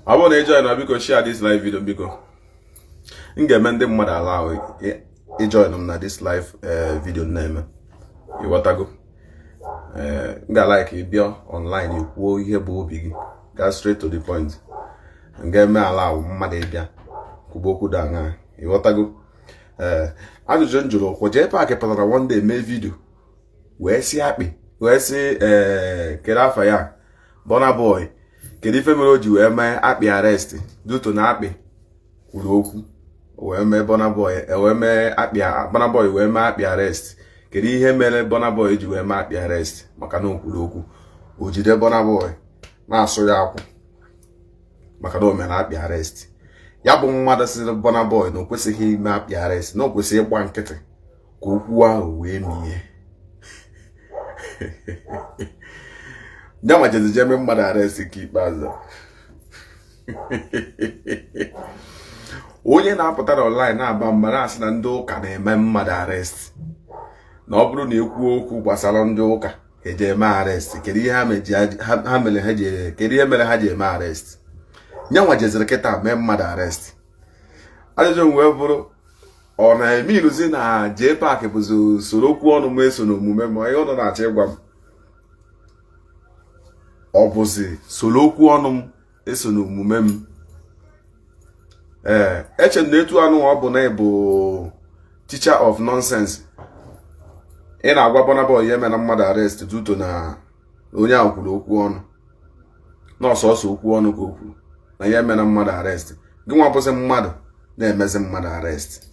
Ọ bụrụ na ị join na, biko share this live video. Biko, m ga-eme ndị mmadụ ala ahụ ịjoin m na this live video m na-eme, ịghọtago? Ee, m ga-like ịbịa online kwuo ihe bụ obi gị, gaa straight to the point. M ga-eme ala ahụ mmadụ ịbịa kwuba okwu dị aṅaa, ịghọtago? Ee, ajụjụ m jụrụ kwụ, JPAC pụtara one day mee video wee sị akpị, wee sị, ee, kedu afa ya, Burna Boy, kedu ife mere o ji wee mee akpị arrest due to na akpị kwuru okwu wee mee Burna Boy, wee mee akpị, Burna Boy wee mee akpị arrest? Kedu ihe mere Burna Boy ji wee mee akpị arrest maka na o kwuru okwu? O jide Burna Boy na-asụ ya akwụ maka na o mere akpị arrest. Ya bụ mmadụ sịrị Burna Boy na o kwesịghị ime akpị arrest, na o kwesịrị ịgba nkịtị ka okwu ahụ wee mie ya, ma jezi jee mee mmadụ arrest nke ikpeazụ. Onye na-apụta na online na-aba mba, na-asị na ndị ụka na-eme mmadụ arrest, na ọ bụrụ na ekwuo okwu gbasara ndị ụka, eje eme arrest, kedu ihe ha mere ha ji, kedu ihe mere ha ji eme arrest? Nyanwa jeziri kịta mee mmadụ arrest. Ajụjụ m wee bụrụ, ọ na-eme iluzi na JPAC bụzi usoro okwu ọnụ m eso n'omume? Ma ihe ọ nọ na-achọ ịgwa m, ọ bụzi soro okwu ọnụ m eso n'omume m? Ee, eche m na etu anụ ọ bụ na ị bụ teacher of nonsense, ị na-agwa Burna Boy ihe mere mmadụ arrest due to na onye ahụ kwuru okwu ọnụ, na ọsọsọ okwu ọnụ ka o kwuru na ya emere mmadụ arrest. Gị nwa bụzi mmadụ na-emezi mmadụ arrest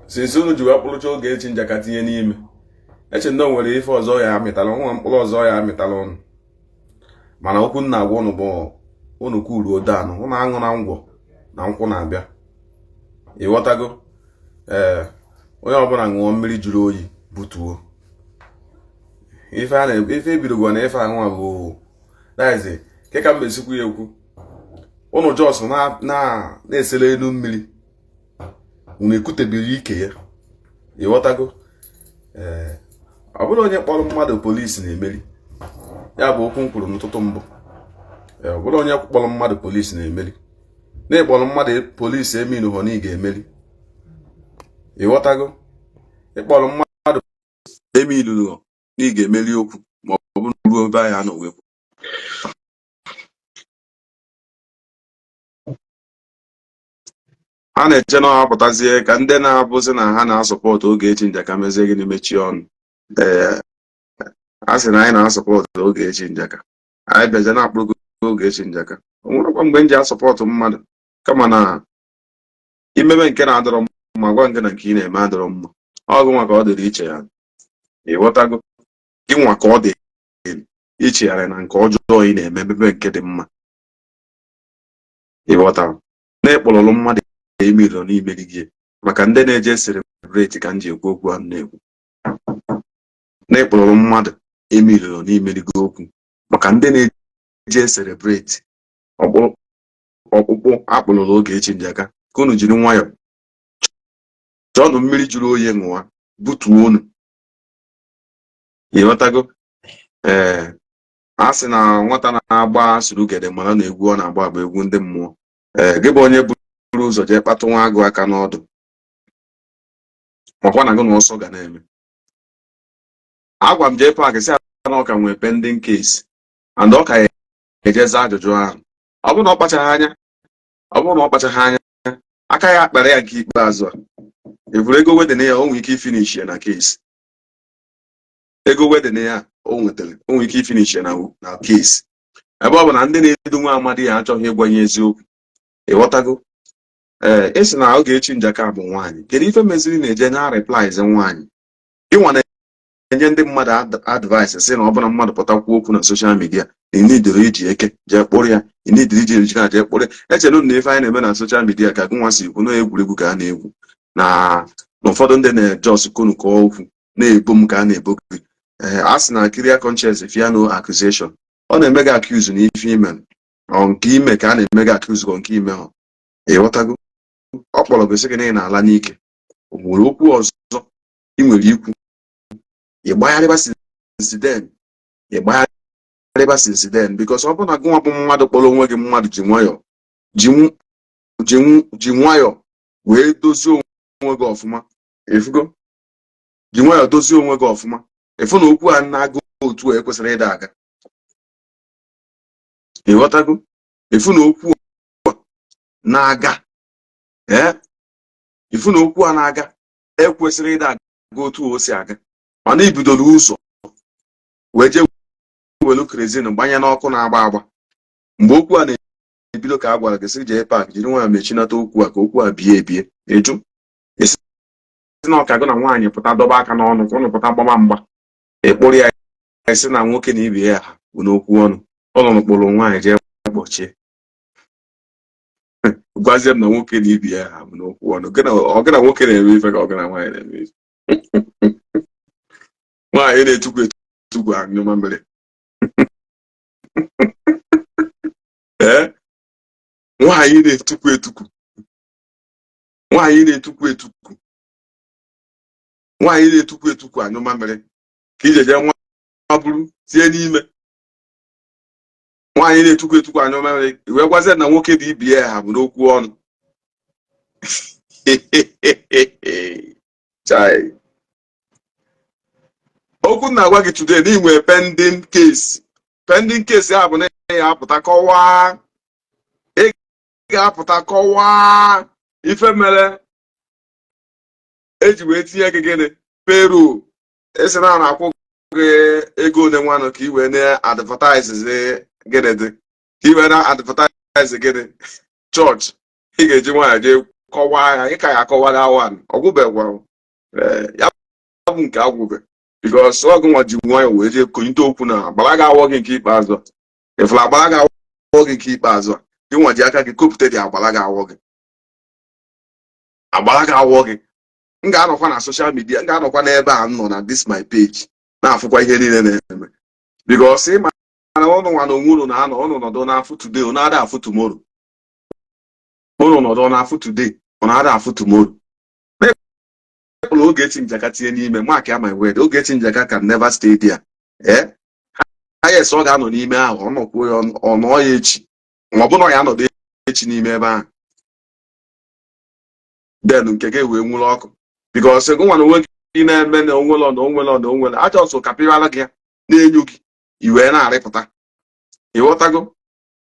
since unu ji wee kpụrụcha Ogechi Njaka tinye n'ime. Eche na o nwere ife ọzọ ya amịtala nwa mkpụrụ ọzọ ya amịtala ụnụ, mana okwu nna agwa ụnụ bụ ụnụ kwuruo danụ, ụnụ aṅụ na ngwọ na nkwụ na-abịa, ịghọtago? Ee, onye ọbụla ṅụọ mmiri jụrụ oyi butuo ife a na ife ebidogwa na ife anụnwa bụ daizi ke ka m esikwu ya ekwu. Ụnụ just na-esele elu mmiri, unu ekutebiri ike ya, ịghọtago? Ee, ọ bụrụ onye kpọrọ mmadụ polisi na-emeri, ya bụ okwu m kwuru n'ụtụtụ mbụ. Ọ bụrụ onye kpọrọ mmadụ polisi na-emeri, na ịkpọrọ mmadụ polisi eminuho na ị ga-emeri, ịghọtago? Ịkpọrọ mmadụ eminuho na ị ga-emeri okwu, ma ọ bụ ruo ebe anyị anọ wee ha na-eche na ọ pụtazie ka ndị na-abụzi na ha na-asọpọtụ Ogechi Njaka mezie gịnị, mechie ọnụ. Ee, a sị na anyị na-asọpọtụ Ogechi Njaka, anyị bịaje na-akpụrụ Ogechi Njaka. O nwerekwa mgbe m ji asọpọtụ mmadụ, kama na imebe nke na-adọrọ mma, gwa nke na nke ị na-eme adọrọ mma, ọ gị nwa ka ọ dịrị iche ya, ịghọtago? Gị nwa ka ọ dị ichegharị na nke ọjọọ ị na-eme, mebe nke dị mma, ịghọtara? Na ịkpọrọlụ mmadụ emirọ n'imeri gị, maka ndị na-eje celebrate ka m ji ekwu okwu a na-ekwu, na ịkpọrọlụ mmadụ emirọ n'imeri gị okwu, maka ndị na-eje celebrate ọkpụkpụ akpụrụrụ Ogechi Njaka, ka unu jiri nwayọọ chọọnụ mmiri jụrụ oyi ṅụa butuo unu, ịghọtago? Ee, a sị na nwata na-agba surugede mara na egwu ọ na-agba bụ egwu ndị mmụọ. Ee, gị bụ onye buru ụzọ jee kpatụ nwa agụ aka n'ọdụ, makwa na gị na ọsọ ga na-eme. Agwa m JPAC sị na ọ ka nwee pending case and ọ ka ejeze ajụjụ ahụ. Ọ bụrụ na ọ kpachaghị anya, ọ bụrụ na ọ kpachaghị anya, aka ya akpara ya nke ikpeazụ a evuru ego wedding ya, o nwere ike ifinish ya na case. Ego wedding ya o nwetara, o nwere ike ifinish ya na case, ebe ọ bụ na ndị na-edu nwa amadi ya achọghị ịgwa ya eziokwu, ịghọtago? Ee, ị sị na Ogechi Njaka bụ nwaanyị, kedu ife meziri na-eje na replies nwaanyị? Ịnwa na-enye ndị mmadụ advice sị na ọ bụla mmadụ pụtakwuo okwu na social media, na ịnidiri iji eke jee kpụrụ ya, ịnidiri iji ejika jee kpụrụ ya. Echelu na ife anyị na-eme na social media ka gụnwa si ekwu na egwuregwu ka a na-egwu, na ụfọdụ ndị na-ejos konu kọọ okwu na-ebo m ka a na-ebo gị. Ee, a sị na clear conscience fear no accusation. Ọ na-eme gị accuse na ife ime ọ nke ime ka a na-eme gị accuse nke ime ọ, ịghọtago? Ọ kpọrọ gị sị gị na ị na-ala n'ike. O nwere okwu ọzọ ị nwere ikwu? Ị gbagharịba since then, ị Chegharịba since then, because ọ bụrụ na gụnwa bụ mmadụ kpọrọ onwe gị mmadụ ji nwayọ ji nwayọ wee dozie onwe gị ọfụma, efugo ji nwayọ dozie onwe gị ọfụma, efu na okwu a na-aga otu a ekwesịrị ịda aga. Ịghọtago? Efu na okwu a na-aga, ee, ifu na okwu a na-aga ekwesịrị ịda aga otu o si aga, mana ibidoro ụzọ wee jee welu kerosene gbanye n'ọkụ na-agba agba. Mgbe okwu a na-ebido, ka a gwara gị sị jee park, jiri nwayọ mechinata okwu a, ka okwu a bie ebie. Eju esi na ọka gụ na nwaanyị pụta dọba aka n'ọnụ, ka ụnụ pụta gbama mgba, ịkpụrụ ya, esi na nwoke na ibe ya ha bụ n'okwu ọnụ. Ụnụ kpụrụ nwaanyị jee kpọchie, gwazie m na nwoke na ibe ya ha bụ n'okwu ọnụ. Ọ gị na nwoke na-eme ife, ka ọ gị na nwaanyị na-eme ife? Nwaanyị na-etukwu etukwu anyụma mmiri. Ee, nwaanyị na-etukwu etukwu, nwaanyị na-etukwu etukwu, nwaanyị na-etukwu etukwu anyụma mmiri, ka ije jee nwa buru tie n'ime. Nwaanyị na-etukwu etukwu anyụma mmiri, wee gwazie na nwoke dị ibe ya ha bụ n'okwu ọnụ. Chai, okwu m na-agwa gị today na inwe pending case. Pending case ya bụ na ị ga-apụta kọwaa, ị ga-apụta kọwaa ife mere eji wee tinye gị gịnị payroll. Esi na na-akwụ gị ego ole nwanụ ka ị wee na-advertise gịnị dị, ka ị wee na-advertise gịnị chọọchị. Ị ga-eji nwaanyị jee kọwaa ya. Ị ka ya akọwara one ọgwụbekwa ya bụ nke agwụbe, because ọgụ nwa ji nwayọ wee jee konyite okwu na agbara ga-awọ gị nke ikpeazụ. Ịfụrụ agbara ga-awọ gị nke ikpeazụ a, gị nwa ji aka gị kopụta dị agbara ga-awọ gị, agbara ga-awọ gị. M ga-anọkwa na social media, m ga-anọkwa n'ebe a m nọ na this my page na-afụkwa ihe niile na-eme, because ị ma na ụnụ nwa na onwe unu na-anọ, ụnụ nọdụ n'afụ today, ụnụ ada afụ tomorrow. Ụnụ nọdụ n'afụ today, ụnụ ada afụ tomorrow. Kpụrụ Ogechi Njaka tinye n'ime, mark ya my word, Ogechi Njaka can never stay there. Ee, yes, ọ ga-anọ n'ime ahụ, ọ nọkwuo ya, ọ nọọ ya echi, ma ọ bụ na ọ ya anọdụ echi n'ime ebe ahụ, then nke gị wee nwụrụ ọkụ, because gị nwa na onwe gị na-eme na onwere na onwere na onwere aja ọsọ kapịwara gị ya na-enyo gị, iwee na-arịpụta. Ịghọtago?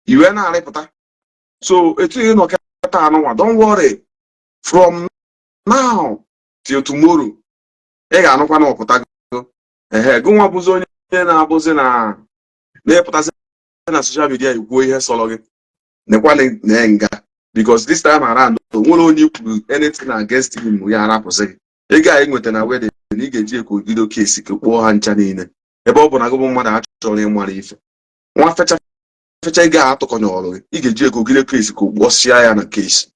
Iwee na-arịpụta. So etu ị nọ kịta anụnwa, don't worry, from now till tomorrow ị ga-anụkwa na ọpụtago. Ehe, gị nwa bụzi onye na-abụzi na na-epụtazi na social media ikwuo ihe sọrọ gị, nekwa na nga, because this time around o nwere onye kwuru anything against him ya arapụsị gị. Ego anyị nweta na wedding na ị ga-eji ekogide case ka kpụọ ha ncha niile, ebe ọ bụ na gị bụ mmadụ achọrọ ịmara ife nwa fecha fecha ego a atụkọnye ọrụ gị, ị ga-eji ekogide case ka kpọsịa ya na case.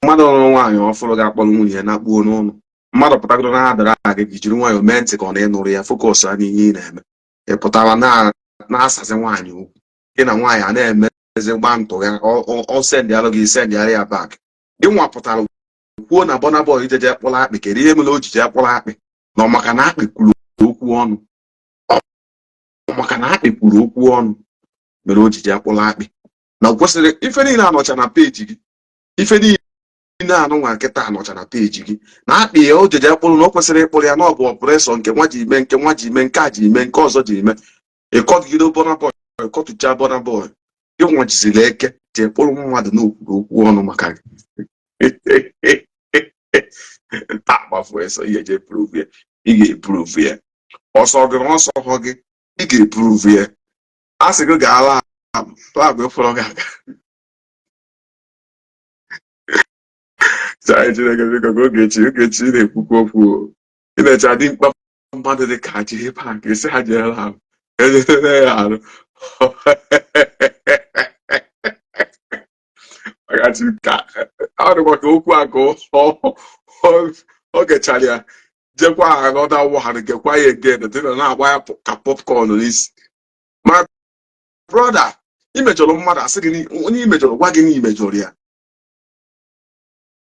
Mmadụ ọrụ nwaanyị ọfụrụ ga-akpọrọ nwunye ya na-akpuo n'ụlọ, mmadụ pụtagoro na adara gị, gị jiri nwayọọ mee ntị ka ọ na-ịnụrụ ya, focus n'ihe ị na-eme. Ị pụtara na-asazi nwaanyị okwu, gị na nwaanyị a na-emezi gba ntụ ya, ọ sendịalụ gị, sendịara ya back. Gị nwa pụtara kwuo na Burna Boy ijeje kpụrụ akpị. Kedu ihe mere o ji jee kpụrụ akpị? Na ọ maka na akpị kwuru okwu ọnụ, ọ maka na akpị kwuru okwu ọnụ mere o ji jee kpụrụ akpị. Na o kwesịrị ife niile anọcha na peji gị, ife niile anụnwa nkịta anọcha na peji gị, na akpị ya o jeje kpụrụ, na o kwesịrị ịkpụrụ ya, na ọ bụ operation nke nwa ji ime, nke nwa ji ime, nke a ji ime, nke ọzọ ji ime. Ịkọgide Burna Boy, ịkọtụcha Burna Boy, gị nwajiziri eke jee kpụrụ mmadụ n'okwuru okwu ọnụ maka gị. Taa gbafu eso ihe jee prove ya, ị ga-eprove ya. Ọsọ gị na ọsọ họ gị, ị ga-eprove ya. A sị gị gaa lab, lab ịfụrụ gị aga. Chai, Chineke biko, ka Ogechi, Ogechi na-ekwukwu okwu, ị na-eche adị mkpa mmadụ dị ka jiri park esi ha jee lab ejere ya arụ agachi ka ọ dịkwa ka okwu a ka ọ gechara ya, jekwa another one, gekwa ya again, dị na na-agba ya ka popcorn n'isi. My brother, imejọrọ mmadụ, asị gị onye imejọrọ gwa gị na imejọrọ ya,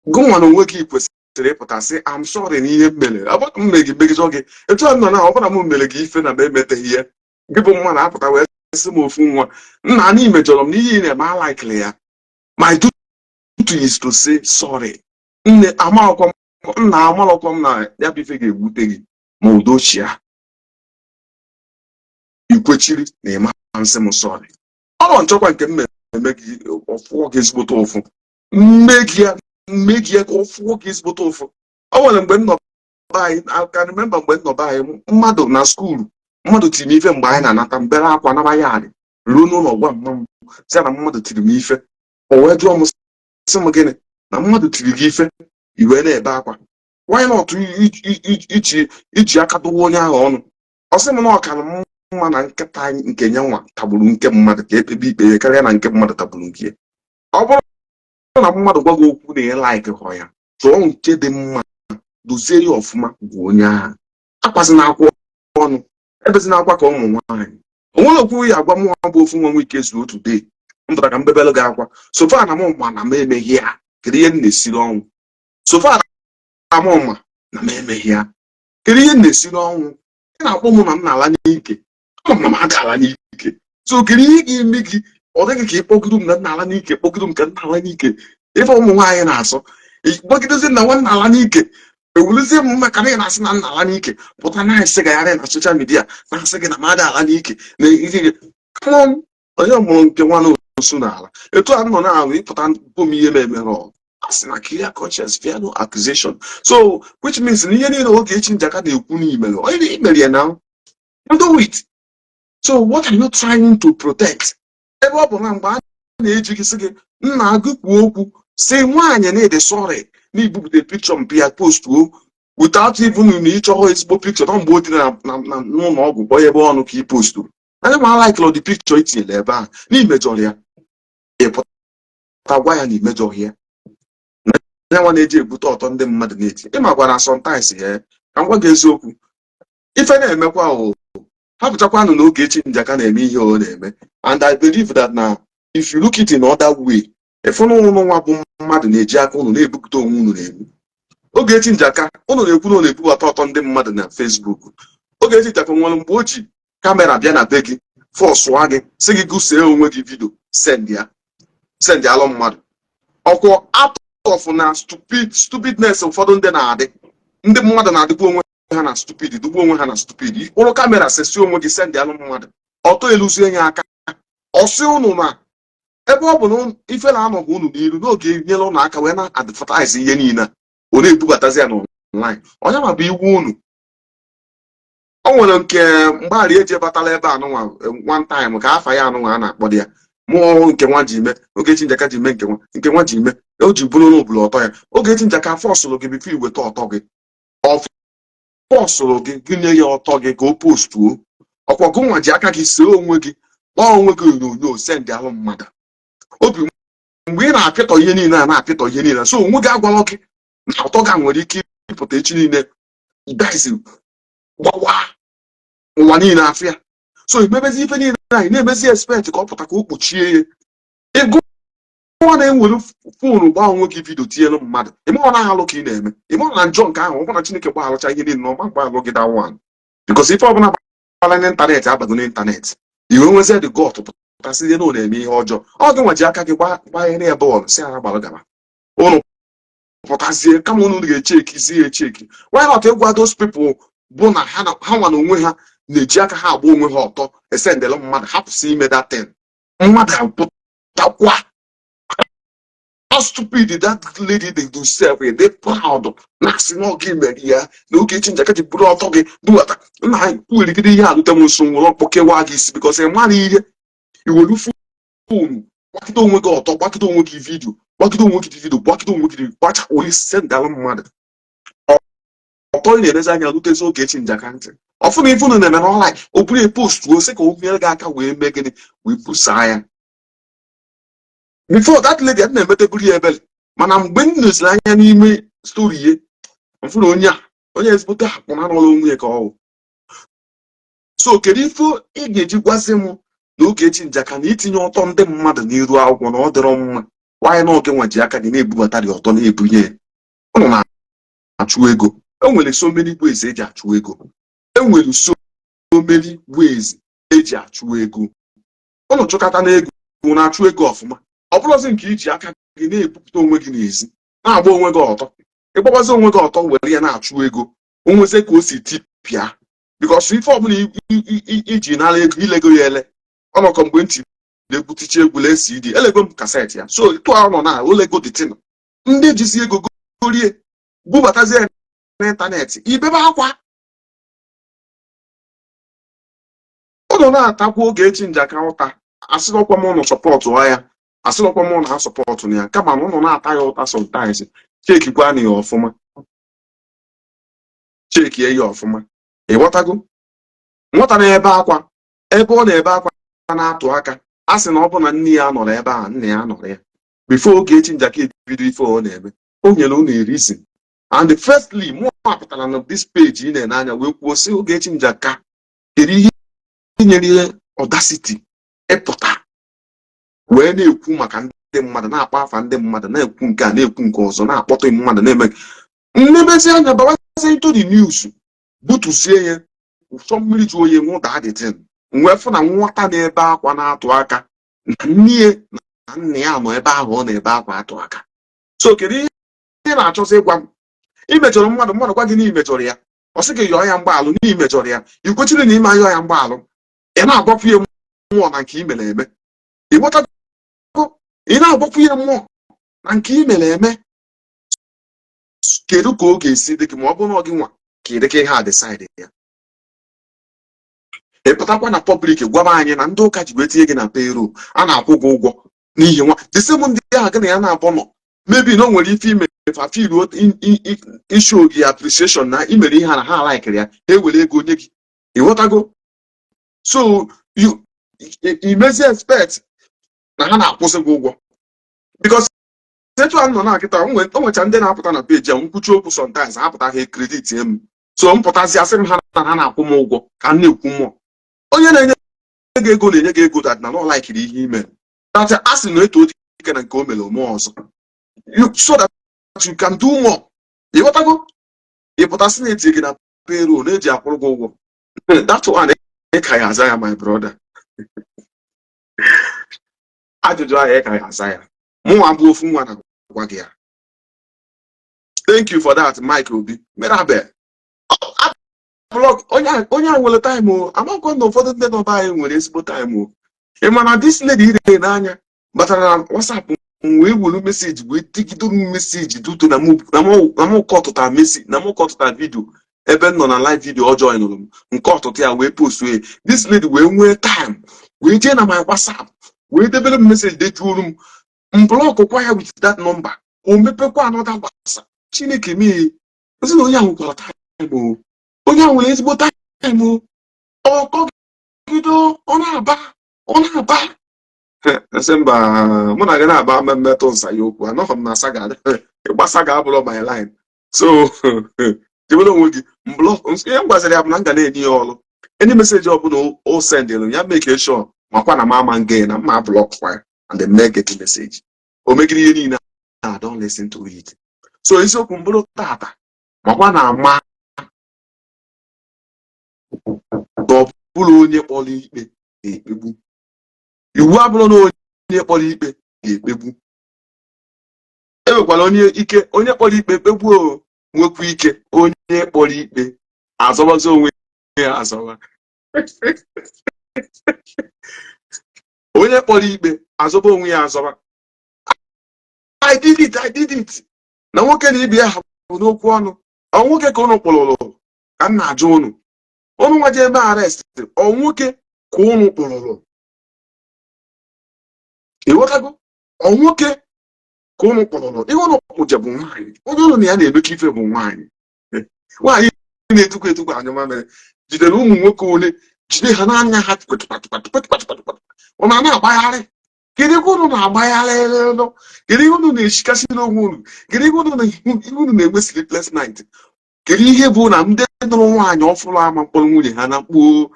gụnwa na onwe gị kwesịrị ịpụta sị, "I'm sorry na ihe m mere." Ọ bụrụ m mere gị, megijọ gị etu a nọ na ọ bụrụ na m mere gị ife na m emeteghị ya. Gị bụ mma na-apụta wee sị m, ofu nwa nna anyị mejọrọ m n'ihe ị na-eme, alikely ya. My duty is to say sorry. Nne, amarọkwa m, nna, amarọkwa m na ya bụ ife ga-ewute gị, ma udochia ikwechiri na ịma nsị m sorry. Ọ nọ nchọkwa nke m eme gị, ọfụọ gị ezigbote ụfụ. Mmegi ya, mmegi ya ka ọ fụọ gị ezigbote ụfụ. O nwere mgbe m nọ be anyị, I can remember mgbe m nọ be anyị, mmadụ na school, mmadụ tiri m ife. Mgbe anyị na-anata mbere akwa naba ya adị ruo n'ụlọ, gwa mma m sị na mmadụ tiri m ife. O wee jụọ m, sị m, "Gịnị na mmadụ tiri gị ife, i wee na-ebe akwa? Why not iji aka dowe onye ahụ ọnụ?" Ọ sị m na ọ ka mma na nkịta nke nye nwa tagburu nke mmadụ ka ekpebe ikpe ya karịa na nke mmadụ tagburu nke ya. Ọ bụrụ na mmadụ gwa gị okwu na ị like họ ya, chọọ nke dị mma, dozie ya ọfụma, gwa onye ahụ. Akwazina akwa ọnụ, ebezina akwa ka ụmụ nwaanyị. O nwere okwu ya agwa mụnwa bụ ofu nwa nwe ike zuo otu dee m pụtara ka m bebelu gị akwa. So far na m ma na m emeghị ya, kedu ihe m na-esiri ọnwụ? So far na m ma na m emeghị ya, kedu ihe m na-esiri ọnwụ? Ị na-akpọ m na m na-ala n'ike, ama m na m aga ala n'ike. So kedu ihe ga-eme gị ọ dịghị ka ịkpọgido m na m na-ala n'ike? Kpọgido m ka m na-ala n'ike, ife ụmụ nwaanyị na-asọ, kpọgidozie na nwa m na-ala n'ike, ewulizie m maka na ị na-asị na m na-ala n'ike, pụta na-asị gagharị na social media na-asị gị na m ada ala n'ike na ihe. Come on, onye mụrụ nke nwa na osu n'ala etu a nọ na-ahụ ịpụta bụ m ihe m emere ọ asị na clear conscience, fear no accusation. So which means na ihe niile Ogechi Njaka na-ekwu n'imere onye imere ya na you do it. So what are you trying to protect? Ebe ọ bụ na mgbe a na-eji gị sị gị nna agụ kwuo okwu si nwaanyị na-ede sorry na ibupụta picture mpi ya postuo without even na ịchọghọ ezigbo picture na mgbe o dị n'ụlọ ọgwụ kpọọ ebe ọnụ ka ị posturu anya ma like the picture itinyere ebe ahụ na imejọrọ ya. Ịpụta gwa ya na imejọghị ya, na ya nwa na-eji ebute ọtọ ndị mmadụ na-eti. Ịmakwa na sometimes ya, ka m gwa gị eziokwu, ife na-emekwa o hapụchakwanụ na Ogechi Njaka na-eme ihe ọ na-eme. And I believe that na if you look it in other way, ịfụnụ ụnụ nwa bụ mmadụ na-eji aka ụnụ na-ebupụta onwe unu na-eme. Ogechi Njaka ụnụ na-ekwu na ọ na-ebubata ọtọ ndị mmadụ na Facebook. Ogechi Njaka nwere mgbe o ji camera bịa na be gị, forceụa gị, sị gị gụsee onwe gị video, send ya, send alụ mmadụ ọkwọ? Out of na stupidness ụfọdụ ndị na-adị, ndị mmadụ na-adịkwa onwe ha na stupid, dugbu onwe ha na stupid. Kpụrụ camera sesi onwe gị, send alụ mmadụ ọtọ, eluzie ya aka, ọsị ụnụ na ebe ọ bụ na ife na-anọghị unu n'iru n'oge nyere ụnụ aka wee na advertise ihe niile a, ọ na-ebubatazi ya n'online. Onye ma bụ iwu unu? O nwere nke mgbaghara eji batala ebe anụnwa one time ka afa ya anụnwa a na-akpọ dị ya mụọ nke nwa ji mee Ogechi Njaka ji mee nke nwa, nke nwa ji mee o ji bụrụ n'obulu ọtọ ya. Ogechi Njaka forceụrụ gị before iweta ọtọ gị? Ọ forceụrụ gị gị nye ya ọtọ gị ka o postuo? Ọkwa gụnwa ji aka gị see onwe gị, kpọọ onwe gị onyonyo, send alụ mmadụ. Obi mgbe ị na-apịtọ ihe niile a na-apịtọ ihe niile, so onwe gị agwalọ gị na ọtọ ga nwere ike ịpụta echi niile guys gbawa ụwa niile afịa. So imebezi ife niile anyị na-emezi, expect ka ọ pụta ka o kpuchie ya. Ego nwa na-enwere phone gbaa onwe gị video tinyelu mmadụ, ime ọ na-alụ ka ị na-eme, ime ọ na njọ nke ahụ. Ọ bụ na Chineke gbaghalụcha ihe niile na ọma gbaghalụ gị that one, because ife ọbụla gbara n'ịntanetị abago n'ịntanetị. Iwe nwezie the gut pụtasị na ọ na-eme ihe ọjọọ. Ọ gị nwa ji aka gị gbanyere ya bọọlụ, si ara gbara gaba. Ụnụ pụtazie kama unu ga-echeki zi ya echeki. Why not ịgwa those people bụ na ha nwa na onwe ha na-eji aka ha agba onwe ha ọtọ esendele mmadụ, hapụsị ime that thing? Mmadụ apụtakwa. How stupid that lady dey do self, dey proud na-asị na ọga mere ya na Ogechi Njaka ji buru ọtọ gị bubata nna anyị kwurigide ihe alute m nso nwere ọkpọkewa gị isi, because ị mara ihe. Iwelu phone gbakide onwe gị ọtọ, gbakide onwe gị video, gbakide onwe gị video, gbakide onwe gị, gbacha wee sendalụ mmadụ ọtọ. Ị na-elezi anya rutezi Ogechi Njaka ntị ọfụna ife unu na-eme n'ọnline, o buru post ose ka o nyere gị aka wee mee gịnị? Wee busaa ya. Before that lady a na-emeteburu ya ebele, mana mgbe m leziri anya n'ime story ye, mfụrụ onye a onye ezigbote akwụna n'ọrụ onwe ya ka ọ wụ. So kedu ife ị ga-eji gwazi m na Ogechi Njaka na itinye ọtọ ndị mmadụ n'iru akwụkwọ na ọ dịrọ mma? Nwaanyị na oge nwa ji aka gị na-ebubata dị ọtọ na-ebunye ya. Ụnụ na-achụ ego. Enwere so many ways eji achụ ego. Enwere so many ways eji achụ ego. Eji achụ ego, ụnụ chụkata na ego, na-achụ ego ọfụma. Ọ bụrụzi nke iji aka gị na-ebupụta onwe gị n'ezi, na-agba onwe gị ọtọ, ịgbabazi onwe gị ọtọ, were ya na-achụ ego, onweze ka o si tipịa, because ife ọbụla iji nara ego, ilego ya ele. Ọnọkọ mgbe ntị na-egwu ticha egwu, lee CD, elego m cassette ya. So tụọ nọ na olego dịtin ndị jisi ego gorie, bubatazie ya n'ịntanetị, ibebe akwa. Ụnụ na-atakwa Ogechi Njaka ụta. Asịrọkwa m ụnụ support ya, asịrọkwa m ụnụ a-support na ya, kama na ụnụ na-ata ya ụta sometimes, chekikwa na ya ọfụma, chekie ya ọfụma. Ịghọtago? Nwata na-ebe akwa, ebe ọ na-ebe akwa na-atụ aka, a sị na ọ bụ na nne ya nọrọ ebe a, nna ya nọrọ ya before Ogechi Njaka ebido ife ọ na-eme. O nyere unu a reason. And firstly, mụ pụtara na this page ị na-ene anya wee kwuo sị, Ogechi Njaka, kedu ihe nyere ihe audacity ịpụta wee na-ekwu maka ndị mmadụ, na-akpọ afa ndị mmadụ, na-ekwu nke a, na-ekwu nke ọzọ, na-akpọtụ mmadụ, na-eme mmebezi anya bawazie into the news, butuzie ya ụsọ mmiri ju oyi, nwụda the thing, wee fụ na nwata na-ebe akwa na-atụ aka na nne na nna ya nọ ebe ahụ ọ na-ebe akwa atụ aka. So kedu ihe ị na-achọzi ịgwa m? Imejọrọ mmadụ, mmadụ gwa gị na imejọrọ ya, ọ sị gị yọọ ya mgbaalụ na imejọrọ ya, i kwechiri na ime ayọ ya mgbaalụ, ị na-agwakwu ya mmụọ na nke i mere eme. Ịghọtago? Ị na-agwakwu ya mmụọ na nke i mere eme. Kedu ka ọ ga-esi dị gị ma ọ bụrụ na ọ gị nwa ka ị dịka ihe a decide ya, ị pụtakwa na public gwaba anyị na ndị ụka ji wee tinye gị na payroll, a na-akwụ gị ụgwọ n'ihi nwa the same ndị ahụ gị na ya na-abụ nọ, maybe na o nwere ife ime fa feel ishow gị appreciation na imere ihe a na ha likere ya, ha ewere ego nye gị. Ịghọtago? So you imezi expect na ha na-akwụsị gị ụgwọ, because etu a nọ na akịta, o nwecha ndị na-apụta na peji a nkwuchi okwu, sometimes ha pụta, ha credit m. So m pụtazi, asị m ha na ha na-akwụ m ụgwọ ka m na-ekwu mmụọ. Onye na-enye gị ego na-enye gị ego that na ọ likiri ihe ime, that a sị na eto dike na nke o mere ome ọzọ, so that you can do more. Ịghọtago? Ị pụtasị na etinye gị na payroll, na-eji akwụrụ gị ụgwọ, that one ị ka ya aza ya, my brother. Ajụjụ ahụ ị ka ya aza ya. Mụnwa bụ ofu nwa na-agwa gị ya. Thank you for that, Mike Obi Mirabel. Onye a nwere time o. Amakwa na ụfọdụ ndị nọba anyị nwere ezigbo time o. Ị ma na this lady ire n'anya batara na WhatsApp m wee were message wee tigide m message duto na mụ kọtụta message na mụ kọtụta video ebe m nọ na live video ọ joinụrụ m nke ọtụtụ ya wee post ya. This lady wee nwee time wee jee na my WhatsApp wee debere m message, dejuoro m. M block kwa ya with that number, o mepekwa another WhatsApp. Chineke mee ozi na onye ahụ nwekwara time o. Onye ahụ nwere ezigbo time o. Ọkọgido, ọ na-aba, ọ na-aba. Nsị mba, mụ na gị na-aba ama mmetụ nsa ya okwu. Anọghị m na saga, ịgba saga abụrụ my line. So jebere onwe gị. M block. Ihe m gwaziri ya bụ na m ga na-enye ya ọrụ, any message ọbụla o sendịrị ya, make sure makwa na m ama nge na mma block kwa ya and then make get message. O megide ihe niile, I don't listen to it. So isiokwu m bụrụ tata, makwa na ama na ọ bụrụ onye kpọrọ ikpe na-ekpegbu iwu, abụrụ na onye kpọrọ ikpe ga-ekpegbu. Enwekwara onye ike, onye kpọrọ ikpe kpegbuo, nwekwa ike onye kpọrọ ikpe azọbazi onwe ya azọba. Onye kpọrọ ikpe azọba onwe ya azọba. I did it, I did it. Na nwoke na ibe ya ha bụ n'okwu ọnụ. Ọ nwoke ka ụnụ kpọrọrọ ka m na-ajụ ụnụ, ụnụ nwa jee eme arrest, ọ nwoke ka ụnụ kpọrọrọ? Ịghọtago? Ọ nwoke ka ụnụ kpọrọrọ? Ihe ụnụ kpụje bụ nwaanyị. Onye ụnụ na ya na-emekọ ife bụ nwaanyị. Nwaanyị na-etukwu etukwu anyụ mamịrị jidere ụmụ nwoke ole, jide ha n'anya ha ọ na na-agbagharị. Kedu ihe unu na-agbagharị? Kedu ihe unu na-eshikasị n'onwe unu? Kedu ihe unu na-enwe sleepless night? Kedu ihe bụ na ndị nụrụ nwaanyị ọfụrụ ama mkpọrọ nwunye ha na mkpuo,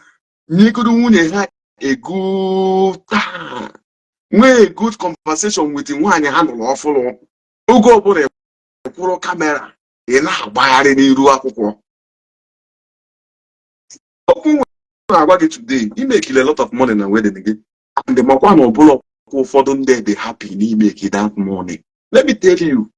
nyegoro nwunye ha ego taa, nwee a good conversation with nwaanyị ha nụrụ ọfụrụ? Oge ọbụla kwụrụ camera, ị na-agbagharị n'iru akwụkwọ okwu. Na-agwa gị today, ị mekiri a lot of money na wedding gị, and makwa na ọbụla ụfọdụ ndị dị happy n'imeki that money. Let me tell you,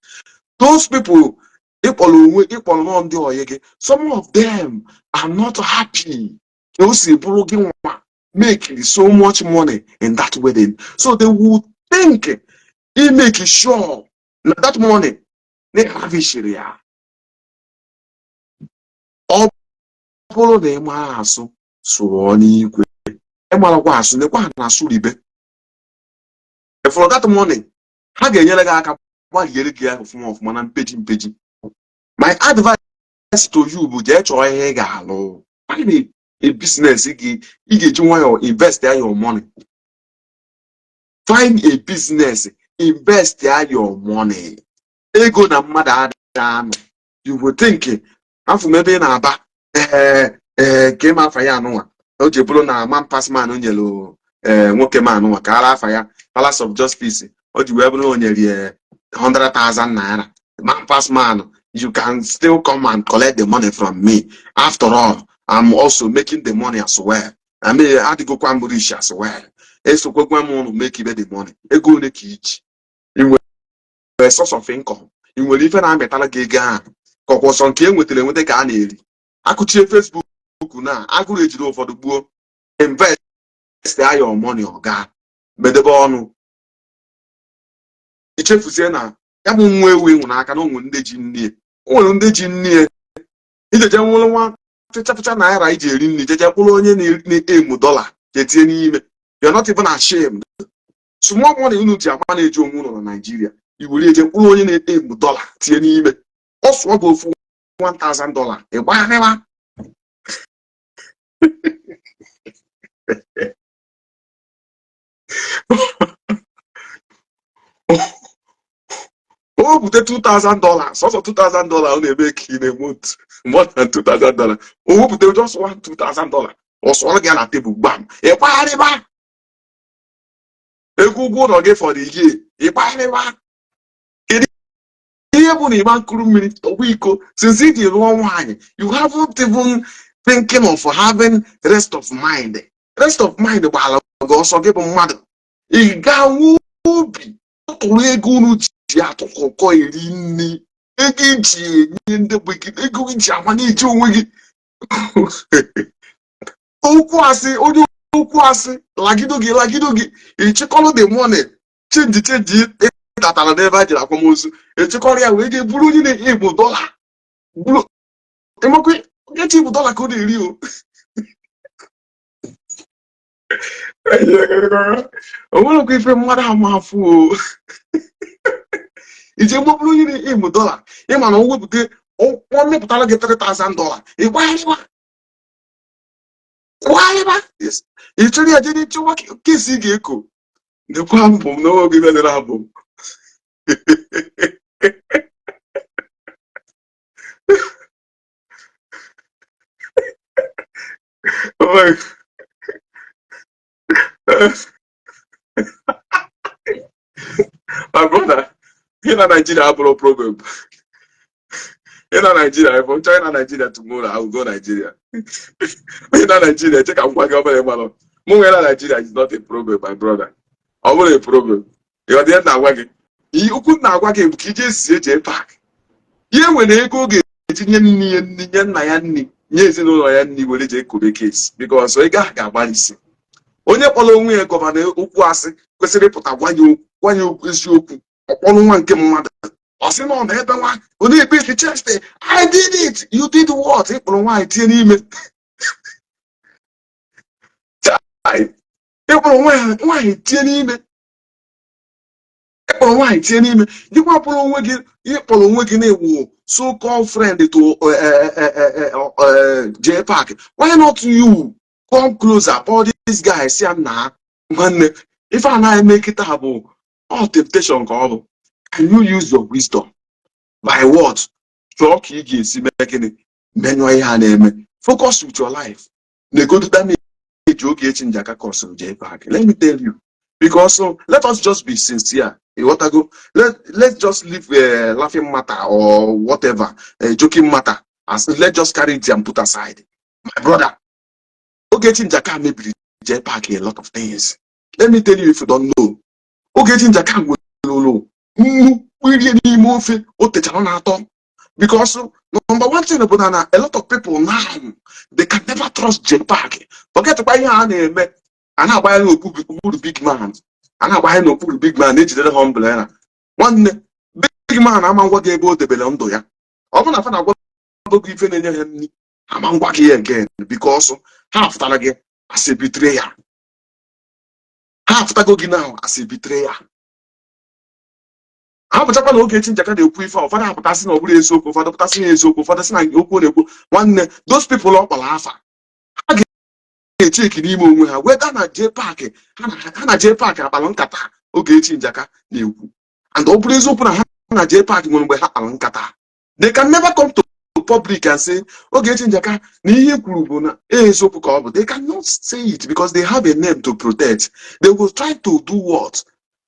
those people ịkpọrọ onwe ịkpọrọ nọ ndị ọyị gị, some of them are not happy ka o si bụrụ gị nwa make so much money in that wedding. So they will think ị make sure na that money na lavishiri ya. Ọ bụrụ na ị mara asụ, sụọ n'ikwe. Ịmarakwa asụ, nekwa ha na asụ ribe. For that money, ha ga-enyere gị aka gbaliere gị ya ọfụma ọfụma na mpeji mpeji. My advice to you bụ jee chọọ ihe ị ga-alụ, find a business gị ị ga-eji nwayọọ invest ya your money. Find a business, invest ya your money. Ego na mmadụ adịghị anọ. You will think afọ m ebe ị na-aba ee ee ka ịma afa ya anụnwa o ji bụrụ na man pass man nyere ee nwoke m anụnwa ka ara afa ya Palace of Justice o ji wee bụrụ na o nyere ya 100,000 naira. Man pass man, you can still come and collect the money from me. After all, I'm also making the money as well. I mean, adịgokwa m rich as well. Esokwekwa m ụnụ make ibe the money. Ego ole ka iji ị nwere? Source of income ị nwere, ife na-amịtara gị ego ahụ, ka ọkwa ọsọ nke e nwetara enweta ka a na-eri. Akụchie Facebook na agụrụ ejiri ụfọdụ gbuo. Invest ya your money, ọga medebe ọnụ ichefuzie na ya bụ nwa ewu ịnwụ n'aka na onwe ndị ji nne, o nwere ndị ji nne. Ijeje nwụrụ nwa fịcha naira iji eri nri, jeje kwụrụ onye na-emu dọla jetie n'ime. You're not even ashamed. Small money unu ji ama na-eji onwe unu na Nigeria, i were eje kwụrụ onye na-emu dọla tie n'ime. Ọ sụọ gị ofu $1000, ị gbagharịwa. O bute $2000, sọsọ $2000 ọ na-eme ka ị na-eme otu more than $2000. O wepụta just one $2000, ọ sụọrọ gị ya na tebụl gbam, ị gbagharịba. Ego ụgwọ ụlọ gị for the year, ị gbagharịba. Kedu ihe bụ na ịma nkuru mmiri tọgbọ iko? Since iji lụọ nwaanyị, you haven't even thinking of having rest of mind. Rest of mind gbara gị ọsọ. Gị bụ mmadụ, ị ga-nwe obi tụrụ ego unu ji atụkọkọ eri nri, ego iji enye ndị bụ gị, ego iji ama na-eji onwe gị. Okwu asị, onye okwu asị lagido gị, lagido gị. Ịchịkọrọ the money, change change ịtatara n'ebe a jere akwamozu, echekọrọ ya wee jee bụrụ onye na-egbu dọla, bụrụ ịmakwa echi bụ dọla ka ọ na-eri. O o nwerekwa ife mmadụ ama afụ o ije gbapụrụ onye na-emu dọla. Ịma na o wepụta, ọ mepụtara gị $3000, ịgbagharịwa gbagharịba. Ị chọrọ ya jee chọwa kesi ị ga-eko. Nekwa mbọ m n'oge mere abụ m. Oh my my brother, here na Nigeria abụrụ problem. Here na Nigeria, if I'm China Nigeria tomorrow, I will go Nigeria. Here na Nigeria, check am gwa gị obere mmanụ. Mụ nwere na Nigeria is not a problem, my brother. Ọ bụrụ a problem. Ịghọta ihe m na-agwa gị? Ihe okwu m na-agwa gị bụ ka ije sie jee park. Ihe nwere ego ọ ga-eji nye nne ya nri, nye nna ya nri, nye ezinụlọ ya nri, were jee kobe case, because ego ahụ ga-agbalịsi. Onye kpọrọ onwe ya gọvanọ okwu asị kwesịrị ịpụta gwa ya okwu eziokwu. Ọkpọrọ nwa nke mmadụ, ọ sị na ọ na ebe nwa ọ na-ekpe isi chest, "I did it." You did what? Ịkpọrọ nwaanyị tinye n'ime, ịkpọrọ nwaanyị tinye n'ime, ịkpọrọ nwaanyị tinye n'ime. Dịkwa kpọrọ onwe gị, ịkpọrọ onwe gị na-ewu so called friend to J Park. Why not you come closer, kpọọ this guy, si ya, nna nwanne, ife a na-eme kịta bụ all temptation ka ọ bụ. Can you use your wisdom by what? Chọọ ka ị ga-esi mee gịnị, menyụọ ihe a na-eme. Focus with your life. Negodu damage Ogechi Njaka cause J Park. Let me tell you, because so, let us just be sincere. Ịghọtago? Let's just leave laughing matter or whatever, joking matter as, let's just carry it and put aside, my brother. Ogechi Njaka mebiri JPAC a lot of things. Let me tell you if you don't know. Ogechi Njaka nwere nnu irie n'ime ofe o techara na-atọ, because number one thing bụ na a lot of people now, they can never trust JPAC. Forget kwa ihe a na-eme, a na-agbanye n'okpuru big man, a na-agbanye n'okpuru big man, na-ejidere ha umbrella. Nwanne, big man ama ngwa gị ebe o debere ndụ ya. Ọ bụrụ na fa na-agwa gị ife na-enye ha nri, ama ngwa gị ya again, because ha afụtara gị as a betrayer. Ha afụtago gị now as a betrayer. Ha pụtakwa na Ogechi Njaka na-ekwu ife a, ụfọdụ apụtasị na ọ bụrụ eziokwu, ụfọdụ pụtasị na eziokwu, ụfọdụ sị na okwu ọ na-ekwu. Nwanne, those people ọ kpọrọ afa, ha ga-echeki n'ime onwe ha weda na JPAC ha na JPAC akpara nkata Ogechi Njaka na-ekwu. And ọ bụrụ eziokwu na ha na JPAC nwere mgbe ha kpara nkata, they can never come to public and say Ogechi Njaka na ihe kwuru bụ na eziokwu ka ọ bụ. They cannot say it because they have a name to protect. They will try to do what?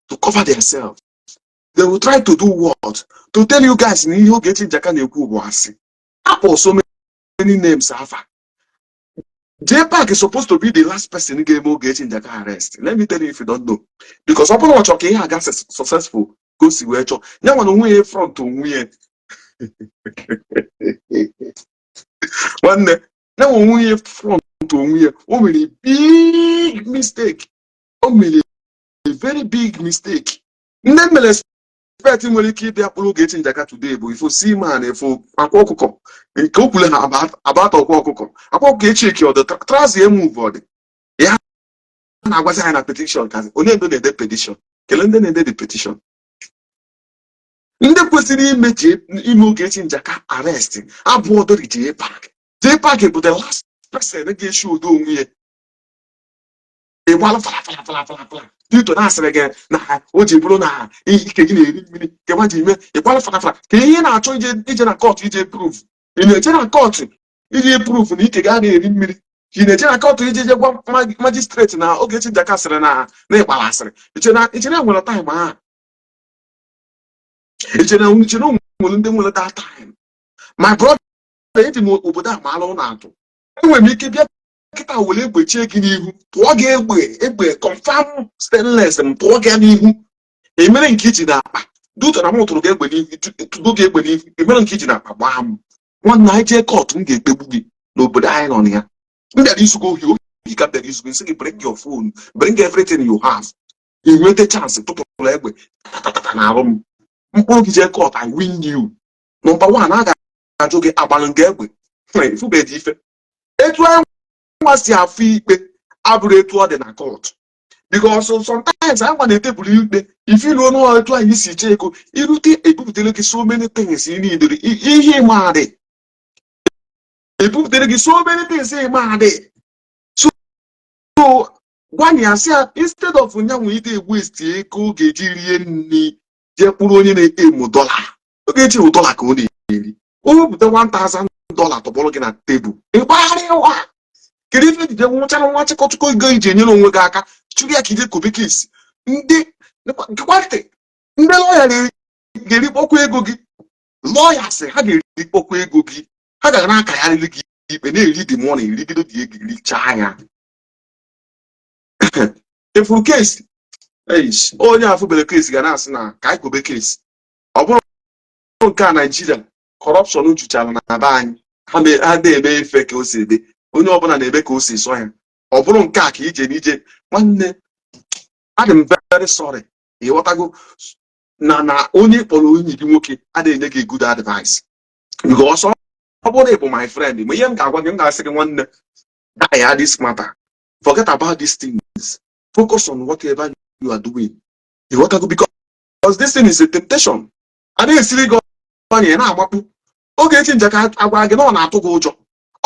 To cover themselves. They will try to do what? To tell you guys na ihe Ogechi Njaka na-ekwu bụ asị. Apụ so many names afa. JPAC is supposed to be the last person ga-eme Ogechi Njaka arrest. Let me tell you if you don't know, because ọ bụrụ na ọ chọrọ ka ihe aga successful ka o si wee chọọ ya, nwa na onwe ya front onwe ya. Nwanne ya, nwa onwe ya front onwe ya, o mere big mistake. O mere a very big mistake. Ndị mere expect nwere ike ịbịa kpụrụ Ogechi Njaka today bụ ifo seaman, ifo Akwa Ọkụkọ nke o kwule ha about Akwa Ọkụkọ. Akwa Ọkụkọ echeki ọdụ trazi emove ọdị ya na-agwazi anyị na petition ka onye ndo na-ede petition. Kelee ndị na-ede the petition. Ndị kwesịrị ime ime Ogechi Njaka arrest abụọ dori JPAC. JPAC bụ the last person ga-eshi odo onwe ya ịgbalụ fara fara fara fara fara dito na asịrị gị na o ji bụrụ na ike gị na-eri mmiri kekwa ji ime ịgbalụ fara fara ka ihe na-achọ ije ije na court ije prove. Ị na-eje na court ije prove na ike gị na-eri mmiri, ka ị na-eje na court ije je gwa magistrate na Ogechi Njaka sịrị na ịgbara asịrị? Iche na nwere time ahụ? Iche na nwere ndị nwere that time? My brother, eji m obodo a maara ụlọ atụ. Enwere m ike bịa kịta were egbe chie gị n'ihu, tụọ gị egbe, egbe confirm stainless, m tụọ gị n'ihu, emere nke iji n'akpa duto na m tụrụ gị egbe n'ihu, tụdo gị egbe n'ihu, emere nke iji n'akpa gbaa m. Nwanne, anyị jee court, m ga-ekpegbu gị. N'obodo anyị nọ na ya, m bịara izugo ohi, ohi ka m bịara izugo. Nsị gị, bring your phone, bring everything you have. Ị nweta chance tụtụrụ egbe tatatata na arụ m, mkpụrụ gị jee court, I win you. Number one, a ga-ajụ gị agbalụ nke egbe ifubedi ife. Etu anyị nwa si afụ ikpe abụrụ etu ọ dị na court, because sometimes anyị nwa na-etebụl ikpe ifiluo n'ụlọ etu anyị si chee ego irute ebupụtere gị so many things ị niile ihe ịmadị, ebupụtere gị so many things ịmadị. So gwa ya, sị ya, instead of nyanwụ ide waste ego ọ ga-eji rie nri, jee kpụrụ onye na-emu dọla. Ọ ga-eji wụ dọla ka ọ na-eri, o wepụta $1000 tọgbọrọ gị na tebụl, ịgbagharị ụwa. Kedu ife ejije nwụchara nwa chịkọchịkọ ego iji enyere onwe gị aka chụrụ ya ka ije kobe kesi ndị nkekwantị? Ndị lọya ga-erikpọkwa ego gị. Lọya sị ha ga-erikpọkwa ego gị, ha ga na-akagharịrị gị ikpe, na-eri the money, erigido dị ego, richaa ya. Ifuru kesi, eish, onye afụbere kesi ga na-asị na ka anyị kobe kesi. Ọ bụrụ nke a, Naijiria corruption juchara na be anyị. Ha na-eme ife ka o si ede, onye ọbụla na-eme ka o si sọ ya. Ọ bụrụ nke a ka ije n'ije, nwanne, adị m very sorry. Ịghọtago na onye kpọrọ enyi gị nwoke adịghị enye gị good advice, because ọ bụrụ na ị bụ my friend, ma ihe m ga-agwa gị, m ga-asị gị, nwanne, die this matter, forget about these things, focus on whatever you are doing. Ịghọtago? Because this thing is a temptation. A na-esiri gị ọnya, ị na-agbakpu. Ogechi Njaka agwa gị na ọ na-atụ gị ụjọ.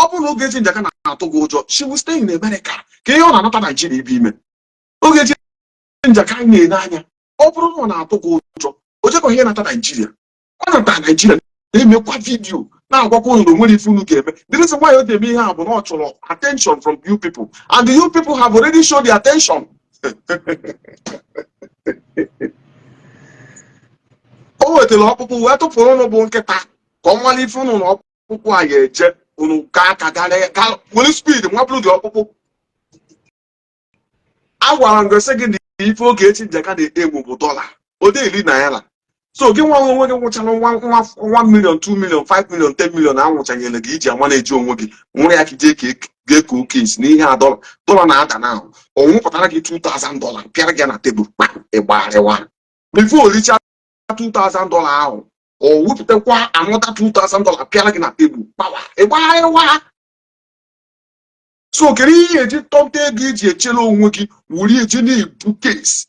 Ọ bụrụ na Ogechi Njaka na-atụ gị ụjọ, she will stay in America. Ka ihe ọ na-anata Naijiria ibe ime Ogechi Njaka anyị na-ene anya. Ọ bụrụ na ọ na-atụ gị ụjọ, o jekwa ihe nata Naijiria. Ọ nata Naijiria na-emekwa video na-agwakwa unu na onwere ife unu ga-eme. The reason why o ji eme ihe a bụ na ọ chọrọ attention from you people, and you people have already showed the attention. O wetara ọkpụkpụ wee tụpụrụ ụnụ bụ nkịta ka ọ nwale ife ụnụ na ọkpụkpụ a ya eje unu ka aka gara were speed nwapụrụ dị ọkpụkpụ. Agwara m gị, sị gị na ife Ogechi Njaka na-emu bụ dọla, ode iri naira. So gị nwa onwe gị nwụchara nwa nwa 1 million, 2 million, 5 million, 10 million anwụchanyere gị iji ama na-eji onwe gị nwụrụ ya ka ije ka ga-eko case n'ihe a. Dọla, dọla na-ada na ọ nwụpụtara gị $2000 pịara gị na tebụl, kpam, ịgbagharịwa. Before oricha $2000 ahụ, o wepụtakwa another $2000 pịara gị na tebụl, kpawa, ịgbagharịwa. So kedu ihe eji tọnta ego iji echere onwe gị wuri eji na-ebu case?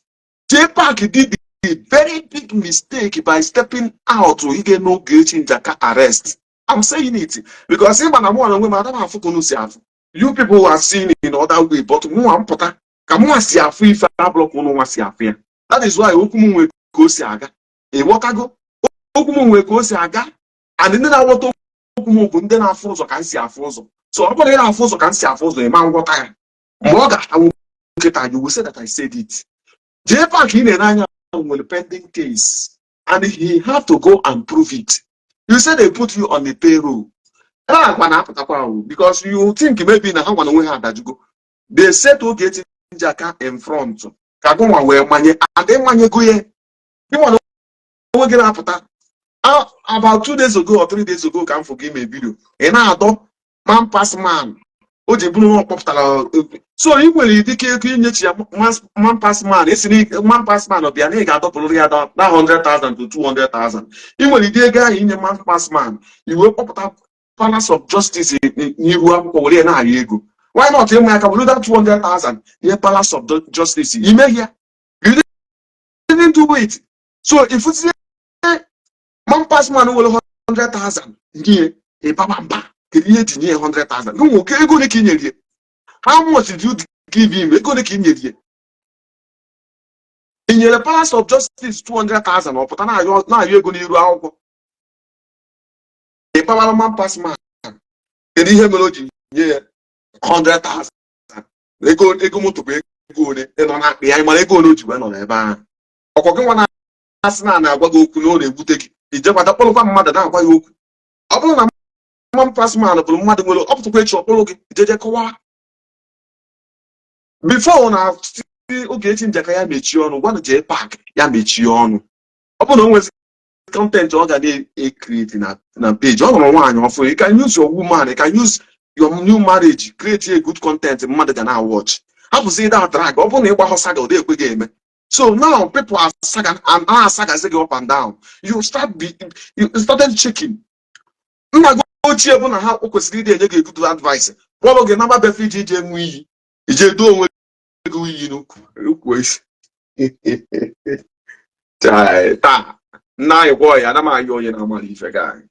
JPAC did a very big mistake by stepping out ige n'Ogechi Njaka arrest. I'm saying it because ịma na mụ na onwe m ada m afụ ka unu si afụ. You people are seeing in other way, but mụnwa mpụta ka mụnwa si afụ ife abụrụ ka unu nwa si afụ ya. That is why okwu m nwee ka o si aga. Ịghọtago? Okwu m nwee ka o si aga, and ndị na-aghọta okwu m bụ ndị na-afụ ụzọ ka m si afụ ụzọ. So ọ bụrụ na ị na-afụ ụzọ ka m si afụ ụzọ, ịma nghọta ya. Mgbe ọ ga-atanwu nkịta, you will say that I said it. JPAC ị na-ene anya nwere pending case and he have to go and prove it. You say they put you on the payroll. Ha agwa na-apụtakwa ahụ because you think maybe na ha nwa na onwe ha adajugo. They set Ogechi Njaka in front ka gụnwa wee manye and ịmanyego ya, gị nwa na onwe gị na-apụta. About 2 days ago or 3 days ago ka m fụ gị mee video, ị na-adọ man pass man, o ji bụrụ na ọ kpọpụtara. So ị nwere ike ego inyechi ya man pass man, esi na man pass man bịa na ị ga-adọpụrụ ya na 100,000 to 200,000. Ị nwere ide ego ahụ inye man pass man, i wee kpọpụta Palace of Justice n'ihu akwụkwọ were ya na-arịọ ego. Why not ịma ya ka were that 200,000 nye Palace of Justice? Ime ya, you didn't do it. So ifuzie man pass man were 100,000 nye, ịbaba mba. Kedu ihe eji nye ya 100,000? Nwoke, ego ole ka ị nyere ya? How much did you give him? Ego ole ka ị nyere ya? Ị nyere Palace of Justice 200,000, ọ pụta na-ayọ ego n'iru akwụkwọ, ị kpawara man pass man. Kedu ihe mere o ji nye ya 100,000? Ego moto bụ ego ole ị nọ na-akpị ya? Ị mara ego ole o ji wee nọ n'ebe ahụ? Ọkwa gị nwa na-asị na na-agwa gị okwu na ọ na-ewute gị, ijekwata kpọrọkwa mmadụ na-agwa ya okwu. Ọ bụrụ na man pass man bụrụ mmadụ nwere ọ pụtakwa echi, ọkpụrụ gị jeje kọwaa. Before na Ogechi Njaka ya mechie ọnụ, gwanụ JPAC ya mechie ọnụ. Ọ bụrụ na o nwezi content ọ ga na-ecreate na page, ọ nụrụ nwaanyị ọfụ. You can use your woman, you can use your new marriage, create a good content mmadụ ga na-watch. Hapụzi ịda drag. Ọ bụrụ na ịgbahọ saga, ọ ekwe gị eme. So now people are saga and na-asagazi gị up and down. You started checking nna gị ochie bụ na ha o kwesịrị ịdị enye gị good advice, kpọrọ gị naba befe iji ije ṅụọ iyi, ije doo onwe gị iyi n'ukwu ukwu isi. Chai, taa nna anyị kwa ọyị, ana m ayọ onye na-amara ife gị anyị.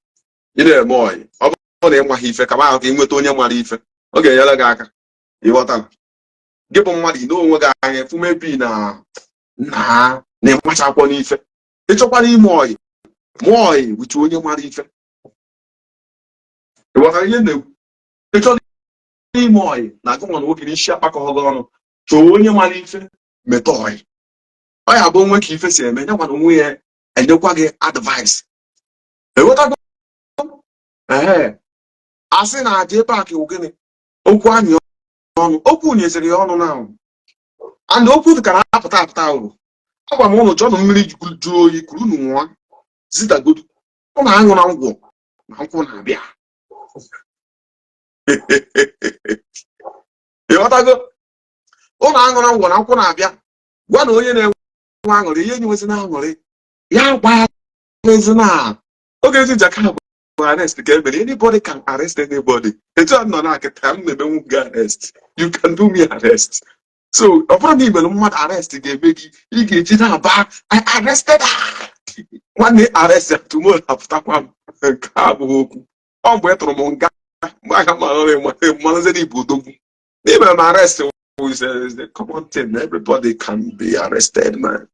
Ị na-eme ọyị, ọ bụrụ na ị maghị ife, kaba ahụ ka ị nweta onye mara ife, ọ ga-enyere gị aka. Ịghọtara? Gị bụ mmadụ ị onwe gị anya fụmebi na ịmachakwọ n'ife. Ịchọkwara ime ọyị, mụọ ọyị wit onye mara ife. Ịghọtara ihe m na-ekwu? Ịchọrọ ime ọyị na agụ nwa na nwoke n'isi akpakọghị gị ọnụ, chọọ onye mara ife meta ọyị. Ọ ya bụ onwe ka ife si eme ya nwa na onwe ya enyekwa gị advice. Ịghọtago? Ee, asị na JPAC wụ gịnị? Okwu anyị ọnụ, okwu nyeziri ya ọnụ na and okwu ka na-apụta apụta ahụ. Agwa m ụnụ, chọnụ mmiri jụrụ oyi kuru unu nwa zidagodu ụnụ aṅụ na ngwọ na nkwụ na-abịa. Ịghọtago? Ụnụ aṅụ na ngwọ na nkwụ na-abịa. Gwa na onye na-enwe aṅụrị ihe enye na aṅụrị ya gbaezi na Ogechi Njaka bụ arrest ka emere. Anybody can arrest anybody. Etu a nọ na akịta m na-emenwu gị arrest, you can do me arrest. So ọ bụrụ na imere mmadụ arrest ga-eme gị, ị ga-eji na-aba, "I arrested her." Nwanne, arrest ya tomorrow apụtakwa m. Nke a abụghị okwu. Ọ mgbe ị tụrụ m nga, mgbe aka mmanụzi na ibu odogwu n'ime m arrest is a common thing. Everybody can be arrested, man.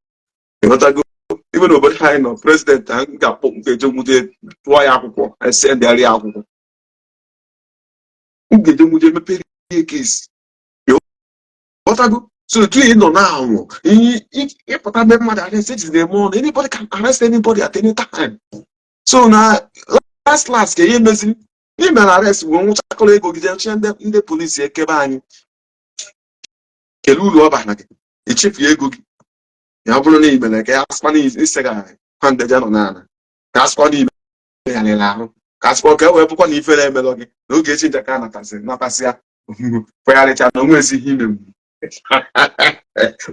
Ịghọtago? Even n'obodo anyị nọ, president a m ga-akpọ, m ga-eje nwute tụọ ya akwụkwọ, esendịarị ya akwụkwọ, m ga-eje nwute mepere ihe case. Ịghọtago? So etu ị nọ na-anwụ ịpụta mgbe mmadụ arrest ejizi na-eme ọnụ. Anybody can arrest anybody at any time. So na last last ka ihe meziri ime na arrest wee nwụchakọrọ ego gị jee chie ndị polisi ekebe anyị. Kelee uru ọ bara gị? Ichefu ego gị ya bụrụ na imere ka ya asịkwa na isegharị kwa ndeje nọ n'ala, ka asịkwa na imegharịrị ahụ, ka asịkwa ka e wee bụkwa na ifere emelọ gị na Ogechi Njaka natasị natasịa kwegharịcha na onwe ezi ihe ime.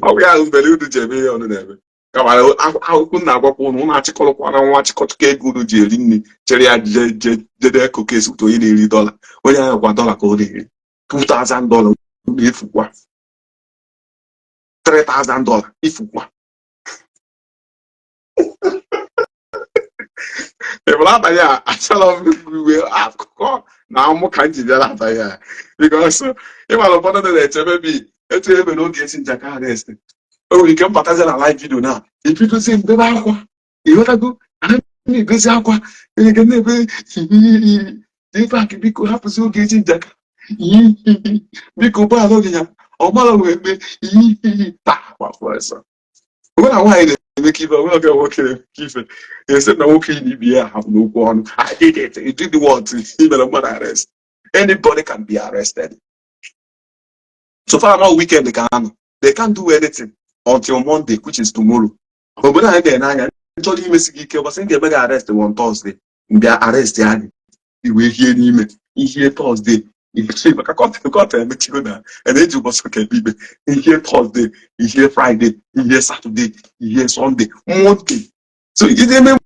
Ọ bụ ya ahụ mbere unu ji eme ihe ọnụ na-eme. Kama akwụkwọ na-agwakwa ụnụ, ụnụ achịkọrọkwana nwa achịkọtụka ego unu ji eri nri chere ya je jede kokesi. Onye na-eri dọla, onye ahụ kwa dọla ka ọ na-eri $2000, unu efukwa $3000 ifukwa. Ịbụrụ abalị a achọrọ m iwe akụkọ na amụ ka m ji bịara abalị a, because ịmara ụfọdụ ndị na-echebe bi etu ebe na Ogechi Njaka arrest. O nwere ike mbatazi na live video na ebidozie mbebe akwa, ịghọtago? Ana na-ebezi akwa ege na-ebe JPAC, biko hapụzi Ogechi Njaka, biko ụgbọala oge ya ọ mara wee mee taa gbapụ ọsọ. Onwe na nwaanyị na-eme ka ife onwe oge nwoke na-eme ka ife ese na nwoke yi na ibe ya hapụ n'okwu ọnụ. I did it. You did what? I mere mmadụ arrest? Anybody can be arrested. So far now, weekend ka anọ, they can't do anything until Monday, which is tomorrow. Obodo anyị ga-ene anya nchọrọ imesi gị ike. Ụbọchị m ga-eme gị arrest on Thursday, mbịa arrest anyị, iwe hie n'ime ihe Thursday, maka court emechigo na na-eji ụbọchị ụka ekpe ikpe. Ihe Thursday, ihe Friday, ihe Saturday, ihe Sunday, Monday. So ị eme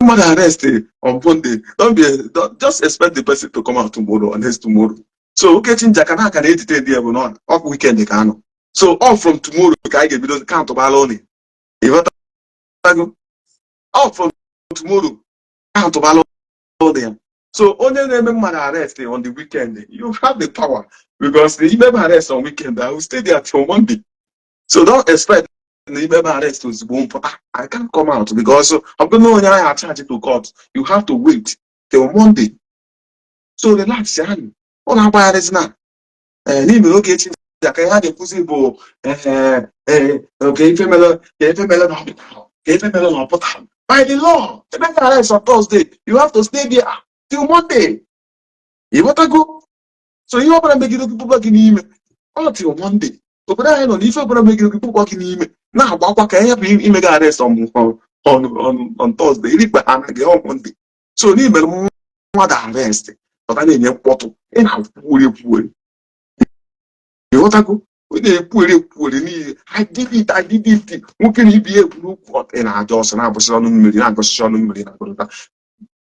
mmadụ arrest on Monday, don't be don't, just expect the person to come out tomorrow or next tomorrow. So Ogechi Njaka na aka na-ejite dị ya bụ na ọ weekend ka anọ. So all from tomorrow ka anyị ga-ebido count gbala ụnụ, ịghọtago? All from tomorrow, count gbala ụnụ ya. So onye na-eme mmadụ arrest on the weekend, you have the power, because the ime arrest on weekend, I will stay there till Monday. So don't expect na ime arrest ozugbo mpụta, I can't come out, because ọ bụrụ na onye ahụ acharge to court, you have to wait till Monday. So relax anyị, ọ na-agbagharịzi na n'ime Ogechi Njaka. Ihe a na-ekwuzi bụ ee ee ka ife mere, ka ife mere na ọpụta, ka ife mere na ọpụta. By the law, ebe arrest on Thursday, you have to stay there till Monday, ịghọtago? So ihe ọbụla megide gị bụba gị n'ime ọ till Monday. Obodo anyị nọ n'ife ọbụla megide gị bụkwa gị n'ime na-agbakwa ka ihe bụ ime gị arrest on Thursday, irikpe ha na gị on Monday. So n'ime mmadụ arrest pụta na-enye mkpọtụ, ị na-ekwuwere ekwuwere, ịghọtago? Ị na-ekwuwere ekwuwere n'ihi "I did it, I did it." Nwoke na ibi ya ekwuru okwu, ị na-aja ọsọ, na-abụsị ọnụ mmiri, na-agọsịsị ọnụ mmiri na agụrụta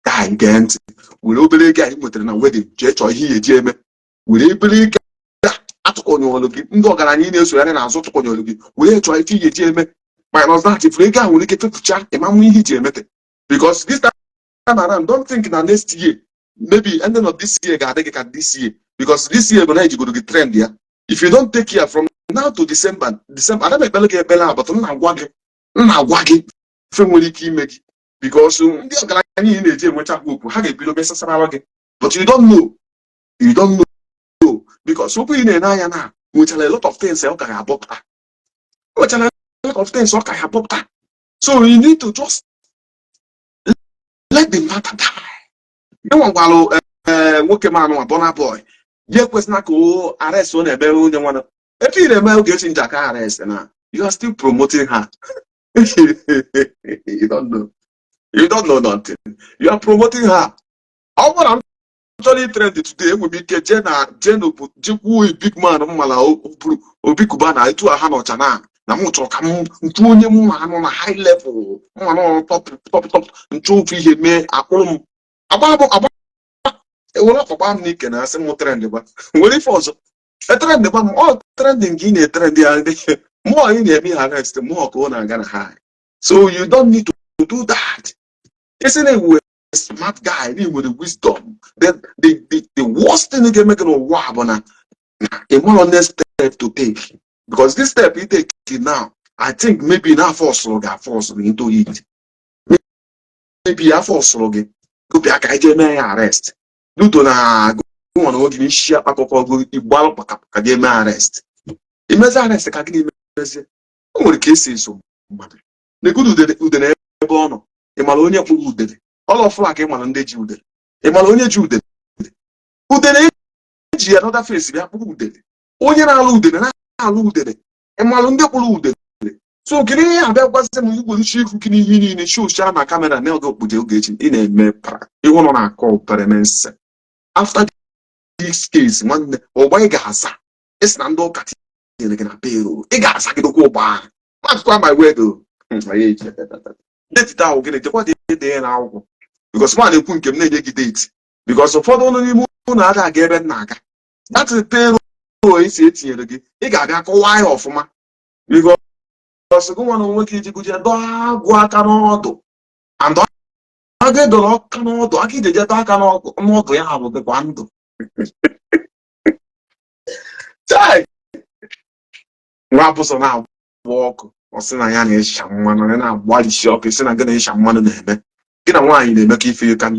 ka anyị gee ntị. Were obere ego anyị nwetara na wedding jee chọọ ihe ị eji eme. Were obere ego atụkọnyere gị, ndị ọgaranya ị na-esogharị n'azụ tụkọnyere gị, were chọọ ife ị eji eme. Minus that, ifuru ego ahụ nwere ike fefucha, ịmamụ ihe iji emete, because this time around, don't think na next year, maybe ending of this year, ga-adị gị ka this year, because this year bụ na ejigoro gị trend ya. If you don't take care from now to December, December ada m ekpere gị ekpere a, but m na-agwa gị, m na-agwa gị ife nwere ike ime gị, because ndị ọgaranya ị na-eji enwecha okwu, ha ga-ebido mesasara gị, but you don't know, you don't know, because okwu ị na-ene anya na nwechara a lot of things ọ ka ga-abọpụta, nwechara a lot of things ọ ka ga-abọpụta. So you need to just let the matter die. Ịnwagwalụ nwoke m anụ Burna Boy ya ekwesịna ka o arrest ọ na-eme onye nwana etu ị na-eme Ogechi Njaka arrest na you are still promoting her. You don't know, you don't know nothing. You are promoting her. Ọ bụrụ na m chọrọ itrend today, enwere m ike jee na jee n'obodo jekwuo big man mmala bụrụ Obi Cubana etu a ha nọcha na na m chọrọ ka m ntu onye mma anụ na high level mma nọ top top top nchọ ofu ihe mee akpụrụ m agba m agba ewere ọkpakpa m n'ike na asị m trend gba nwere ife ọzọ etrend gba m. Ọ trending ka ị na-etrend ya, mmụọ ị na-eme ya arrest, mmụọ ka ọ na-aga na high. So you don't need to do that. Isi na ewu smart guy na nwere wisdom, then the worst thing ga-eme gị n'ụwa bụ na ị marọ next step to take, because this step you take now, I think maybe na afọ ọsụrụ gị, afọ ọsụrụ into it, maybe afọ ọsụrụ gị obi aka ije mee ya arrest duto na gụnwa na oge n'isi akpakọkọ igbalụ kpakapaka gị eme arrest. Imezi arrest ka gịnị mezie? O nwere ka esi eso mmadụ na-egodu udene ebe ọ nọ. Ị mara onye kpụrụ udene ọlọfụla ka ị mara ndị ji udene, ị mara onye ji udene. Udene eji another face bịa kpụrụ udene, onye na-alụ udene na-alụ udene. Ịmalụ ndị kpụrụ udele. So kedu ihe abịa gwazi m igweluchi ihu gị n'ihe niile show na camera na oge okpuje Ogechi ị na-eme para ihu nọ na-akọ peremense. After this case, nwanne, ụgba ị ga-aza, ị sị na ndị ụka tinyere gị na payroll, ị ga-azagidekwa ụgba ahụ. Mark my word o. Date ahụ gịnị jekwa dee ya n'akwụkwọ, because ma na-ekwu nke m na-enye gị date, because ụfọdụ ụlọ n'ime ụlọ ada aga ebe m na-aga. That payroll esi etinyere gị, ị ga-abịa kọwaa ya ọfụma, because gị nwa na onwe gị iji gụje dọọ agwụ aka n'ọdụ, and agụ edoro aka n'ọdụ, aka iji eje dọọ aka n'ọdụ ya bụ dịkwa ndụ. Chai! Nwa abụzọ na-agba ọkụ, ọ sị na ya na-ịsha mmanụ, ya na-agbalịsi ọkụ, sị na gị na-ịsha mmanụ na-eme gị na nwaanyị na-emekọ ife. You can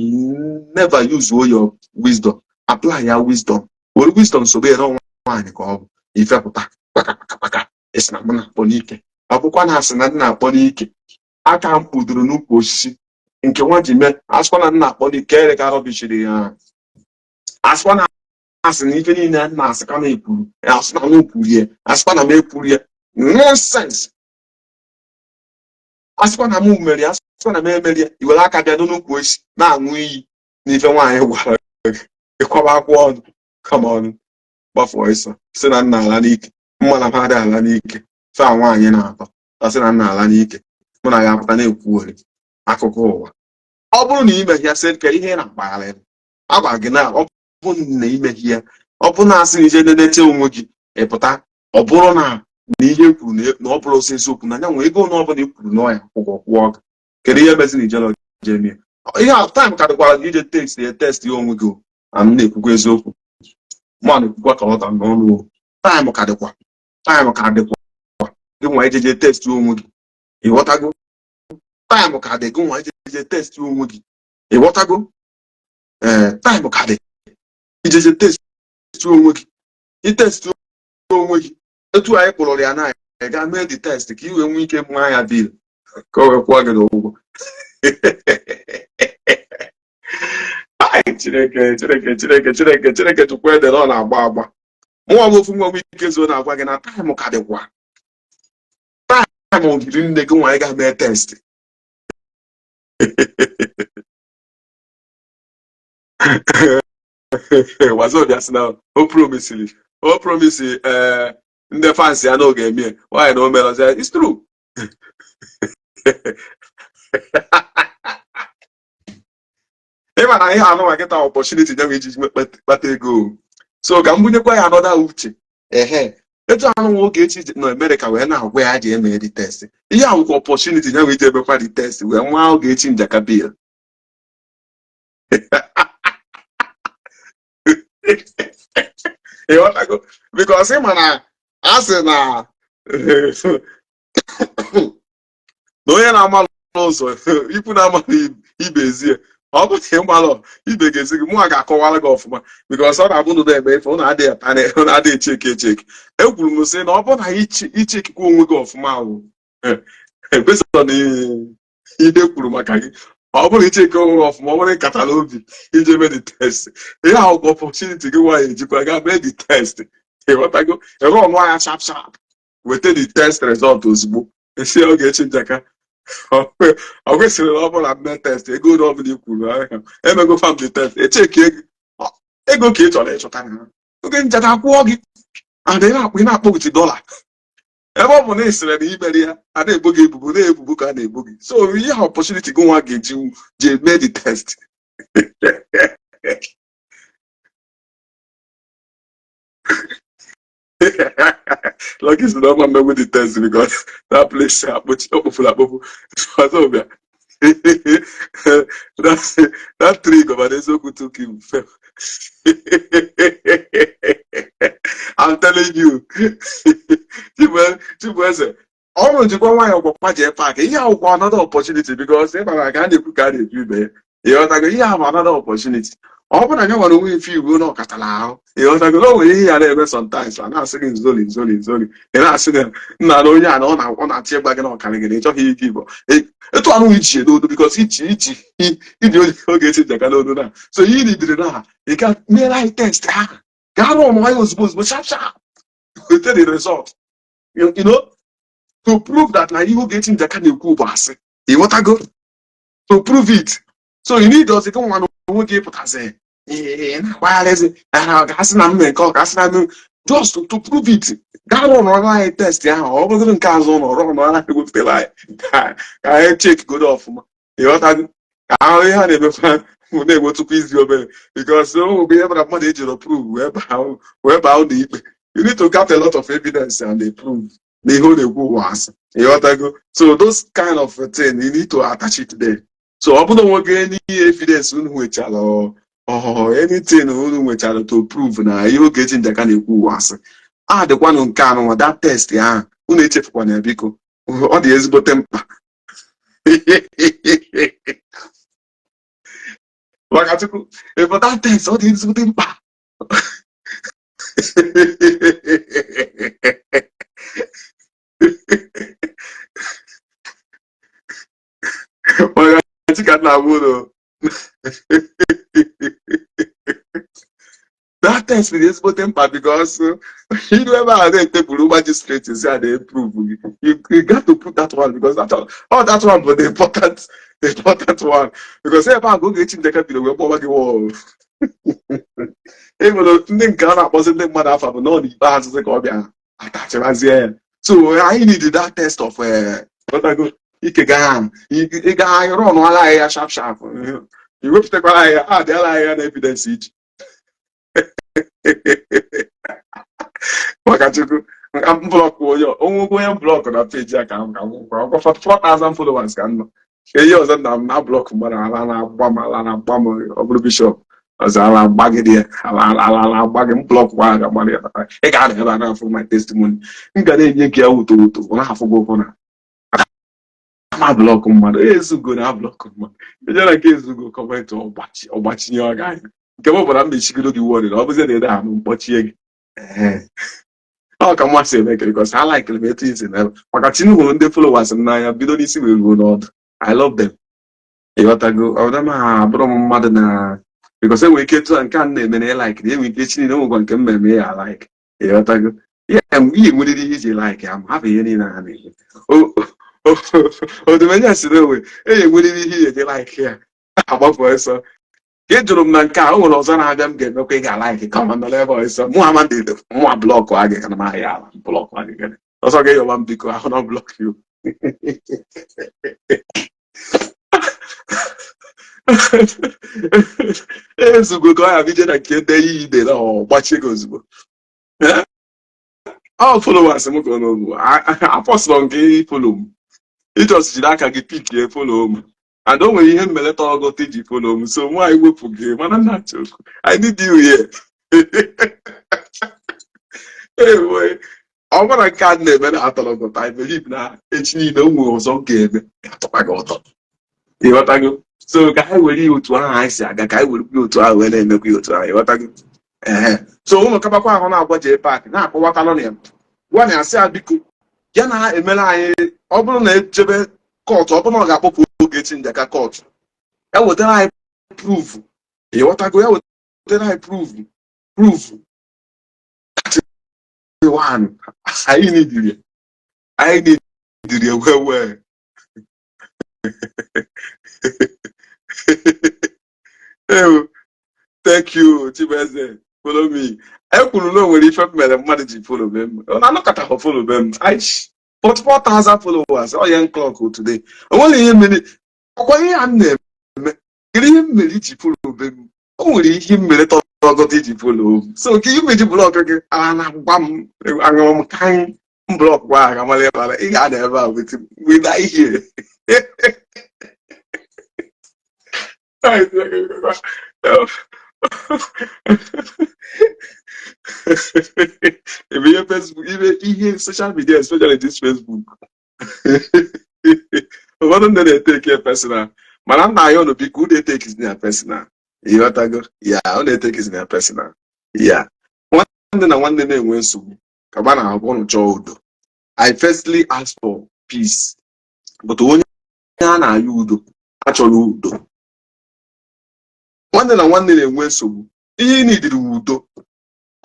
never use all your wisdom, apply ya wisdom, were wisdom sobe ya na nwaanyị ka ọ bụ ifepụta kpaka kpaka kpaka. Esi na mụ na-akpọ n'ike, akwụkwọ na-asị na ndị na-akpọ n'ike, aka m kpudoro n'ukwu osisi nke nwa ji mee. Asịkwa na nna akpọ n'ike ere ka rọbishiri ya. Asịkwa na asị na ife niile a na-asị ka na-ekwuru, asị na m kwuru ya, asịkwa na m ekwuru ya, nonsense. Asịkwa na m mere ya, asịkwa na m emeri ya, i were aka bịa n'ukwu osisi na-aṅụ iyi n'ife nwaanyị gwara gị, ịkwaba akwa ọnụ kama ọnụ gbafuo ịsọ si na nna ala n'ike mma na m adịghị ala n'ike fe a nwaanyị na-atọ asị na nna ala n'ike. Mụ na ya apụta na-ekwugheri akụkọ ụwa. Ọ bụrụ na imehie ya, sị ka ihe ị na-akpagharị agwa gị na ọ bụ na imehie ya, ọ bụ na asị na ije nenete onwe gị, ịpụta, ọ bụrụ na na ihe kwuru na ọ bụrụ osi eziokwu na ya nwee ego na ọ bụla i kwuru na ọ ya kwụgwọ kwụọ gị, kedu ihe mezi na ijere jee mie ihe a? Time ka dịkwara gị ije test ya, test ya onwe gị o. Na m na-ekwukwa eziokwu, mụ na-ekwukwa ka ọ ta n'ọnụ o. Time ka dịkwa, time ka dịkwa gị nwa ijeje test onwe gị, ịghọtago? Time ka dị gị nwa ijeje test onwe gị, ịghọtago? Ee, time ka dị ijeje test onwe gị, itest onwe gị etu anyị kpụrụrụ ya na ị ga mee the test ka ị wee nwee ike mụọ ya bill ka o wee kwụọ gị n'ụgwọ. Ai, Chineke, Chineke, Chineke, Chineke, Chineke, chukwu ede na ọ na-agba agba. Mụnwa bụ ofu nwa ike zuo na-agwa gị na time ka dịkwa, time hiri nne gị nwa ị ga mee test. Wazobia sị na o promisiri, o promise ee ndị fans ya n'oge emie nwaanyị na o mere ọzọ. It's true. Ị ma na ihe anụnwa kịta opportunity nye m iji kpata ego, so ka m bunyekwa ya another uche. Ehe, etu anụnwa Ogechi nọ Amerịka wee na-agwa ya ji eme the test, ihe awụkwa opportunity nye m iji emekwa the test wee nwa Ogechi njaka bill. Ịghọtago? Because ị ma na a sị na na onye na-amalụ ụzọ ikwu na-amalụ ibe ezie, ọ bụ na ịmalụ ibe ga-ezi gị. Mụnwa ga-akọwara gị ọfụma, because ọ na-abụ na eme ife ụnụ adịghị ata, ụnụ adịghị echeki echeki. Ekwuru m sị na ọ bụ na ichekikwa onwe gị ọfụma ahụ based on ihe kwuru maka gị, ọ bụrụ icheke onwe gị ọfụma, ọ bụrụ ịkatara obi ije mee the test, ihe ahụ bụ opportunity gị nwaanyị ejikwa gaa mee the test. Ịghọtago? Ịrụ ọnụ anya sharp sharp, weta the test result ozugbo, esi Ogechi njaka ọ kwesịrị na ọ bụla mee test, ego ole ọbụla i kwuru ahụ emego fam the test, echeki ego ka ị chọrọ ịchọta na oge njaka kwụọ gị, and ị na-akpọ ị na-akpọgide dọla ebe ọ bụ na ị sịrị na imere ya, a na-ebo gị ebubo na-ebubo ka a na-ebo gị. So ihe a opportunity gị nwa ga-eji ji eme the test. Lucky sị na ọma mmegbu the test because that place akpọchi okpofuru akpofu. Wazobia, that tree gọbara eziokwu took him. I'm telling you, Chibueze ọrụ njikwa nwayọọ gwakwa jee paakị. Ihe akwụkwọ another opportunity, because ị mara ka a na-ekwu ka a na-ekwu ibe ya. Ịghọtago? Ihe ahụ another opportunity. Ọ bụrụ na ya nwere onwe ife iwu na ọkatara ahụ, ịghọtago na o nwere ihe ya na-eme sometimes, a na-asị gị nzoli nzoli nzoli, ị na-asị na nna na onye a na ọ na-achọ ịgba gị na ọkarị gị na ị chọghị ike igbo etu anụ ichi n'odu, because ichi ichi iji Ogechi njaka n'odu na so ihe nidiri na ị ga mere anyị test ahụ, gaa rụọ ọmụma ya ozugbo ozugbo, sharp sharp, weta the result. To prove that na ihe Ogechi Njaka na-ekwu bụ asị. Ịghọtago? To prove it, so you need ọzọ gị nwa na onwe gị pụtazi na-agbagharịzi gasị na mme nke ọ gasị na mme, just to prove it. Gaa rụọ ọrụ anyị test ahụ, ọ bụrụgodị nke azụ ụlọ rụọ ọrụ anyị wepụtara anyị ka anyị check godo ọfụma. Ịghọtago? Ka ahụ ihe a na-emekwa na-enwetụkwa izi obere, because o nwere ihe bara mmadụ ejiri prove wee baa ụlọ ikpe. You need to get a lot of evidence and they prove na ihe ọ na-ekwu ụwa asị. Ịghọtago? So those kind of thing, you need to attach it there. So ọ bụrụ onwe gị n'ihe evidence unu nwechara or anything unu nwechara to prove na ihe Ogechi Njaka na-ekwu ụwa asị, a dịkwanụ nke anụnwa, that test ahụ, unu echefukwana ya, biko. Ọ dị ezigbote mkpa maka Chukwu. Ịfụ that test, ọ dị ezigbote mkpa maka chi ka nna m ụlọ. That test dị ezigbote mkpa because iru ebe a na-eteburu magistrate si a na-eprove gị. You got to put that one because that one, oh, that one bụ the important one, because ebe a ka Ogechi Njaka bidoro wee kpọwa gị wọl. E nwere ndị nke a na-akpọzi ndị mmadụ afa bụ nọ n'ikpeazụ ka ọ bịa atachirazie ya. So anyị need that test of ghọtago, ike gaa ịga anyị rụọ ala anyị ya sharp sharp, iwepụtakwara anyị ya, adịala anyị ya na evidence iji maka Chukwu. Nka m block onye onwekwe onye m block na page a ka m ka m gwara ọkwa 44,000 followers ka m nọ. Ihe ọzọ na m na block mmadụ, ala na-agba m, ala na-agba m. Ọ bụrụ bishop ọzọ, ala agba gị dị ya, ala ala agba gị. M block kwa ga mmadụ ya, ị ga-anọ ebe a na-afụ my testimony. M ga na-enye gị ya wuto wuto, ọ na-afụ gị ụfụ na ama block mmadụ. Ezugo na block mmadụ ejere nke ezugo comment ọgbachinye ọ ga nke m bụra m mechigodo gị wọrị na ọ bụzie na ede ahụ mkpọchie gị. Ọ ka mmasị eme kere because I like m etu isi na maka chi hụrụ ndị followers m n'anya bido n'isi wee ruo n'ọdụ. I love them. Ịghọtago? Ọdụ m abụrụ m mmadụ na because enwere ike etu a nke a m na-eme na ịlike na enwere ike echi niile nwekwa nke m mere ya like. Ịghọtago? Ihe nweriri ihe iji like ya ma hapụ ihe niile ha na-eme. Odumenye si na onwe enyi nweriri ihe eji like ya agbapụ ọsọ ka ị jụrụ m na nke a. O nwere ọzọ na-abịa m ga-emekwa ị ga-alike ka ma nọrọ ebe ọsọ mụ ama ndị mụa block a gị kana m ahịa ala block a gị ọsọ gị yọba m biko ahụ na block you. Ezugo ka ọ ya bije na nke de iyi ide na ọ gbachie gị ozugbo. Ọ followers m ka ọ n'ogbu apọsụlọ nke follow m, ị just jiri aka gị pickie follow m and o nwere ihe mmeleta ọgọta iji follow m, so mụ anyị wepụ gị mana nna chukwu, I need you here. Ewe ọ bụrụ nke a na-eme na atọrọ gị ụtọ, I believe na echi niile o nwere ọzọ m ga-eme ga-atọkwa gị ụtọ. Ịghọtago? So ka anyị were ya otu ahụ anyị si aga, ka anyị werekwa ya otu ahụ wee na-emekwa ya otu ahụ. Ịghọtago? Ee. So ụmụ kabakwa ahụ na-agwa JPAC na-akọwatalụ na ya, gwa na ya sị ya biko ya na-emere anyị, ọ bụrụ na ejebe court, ọ bụrụ na ọ ga-akpọpụ Ogechi Njaka court, ya wetara anyị proof. Ịghọtago? Ya wetara anyị proof one. Anyị nidiri, anyị nidiri well well. Thank you, Chibeze. Follow me. E kwuru na o nwere ife m mere mmadụ ji follow be m. Ọ na-anọkọta follow be m. Aish, 44,000 followers. Ọ ya clock today. O nwere ihe mere ọkwa ihe a m na-eme. Kedu ihe m mere iji follow be m? O nwere ihe m mere tọrọgọta iji follow m. So ka ihe m eji block gị, ala na-agba m, aṅụrụ m ka anyị m block gwa aga mara ebe ala ị ga-ada ebe a with ihe. Ebe ihe Facebook, ibe ihe social media, especially this Facebook, ụfọdụ ndị na-etake ya personal, mana nna ya ụnụ biko unu etekizina ya personal. Ịghọtago? Ya unu etekizina ya personal. Ya nwanne na nwanne na-enwe nsogbu ka gba na ahụ ụnụ chọọ udo. I firstly ask for peace, but onye a na-ayọ udo achọrọ udo. Nwanne na nwanne na-enwe nsogbu, ihe ị nidiri udo.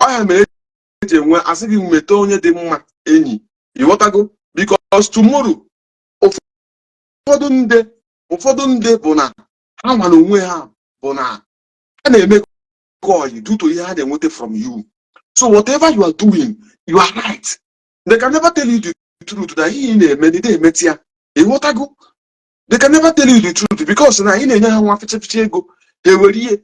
Ọ ya mere eji enwe asị gị mete onye dị mma enyi. Ịghọtago? Because tomorrow, ụfọdụ ndị bụ na ha nwa na onwe ha bụ na ha na-eme oyi due to ihe ha na-enweta from you. So whatever you are doing, you are right. They can never tell you the truth na ihe ị na-eme na ị na-emeti ya. Ịghọtago? They can never tell you the truth because na ị na-enye ha nwa ficha ego, ha ewere ihe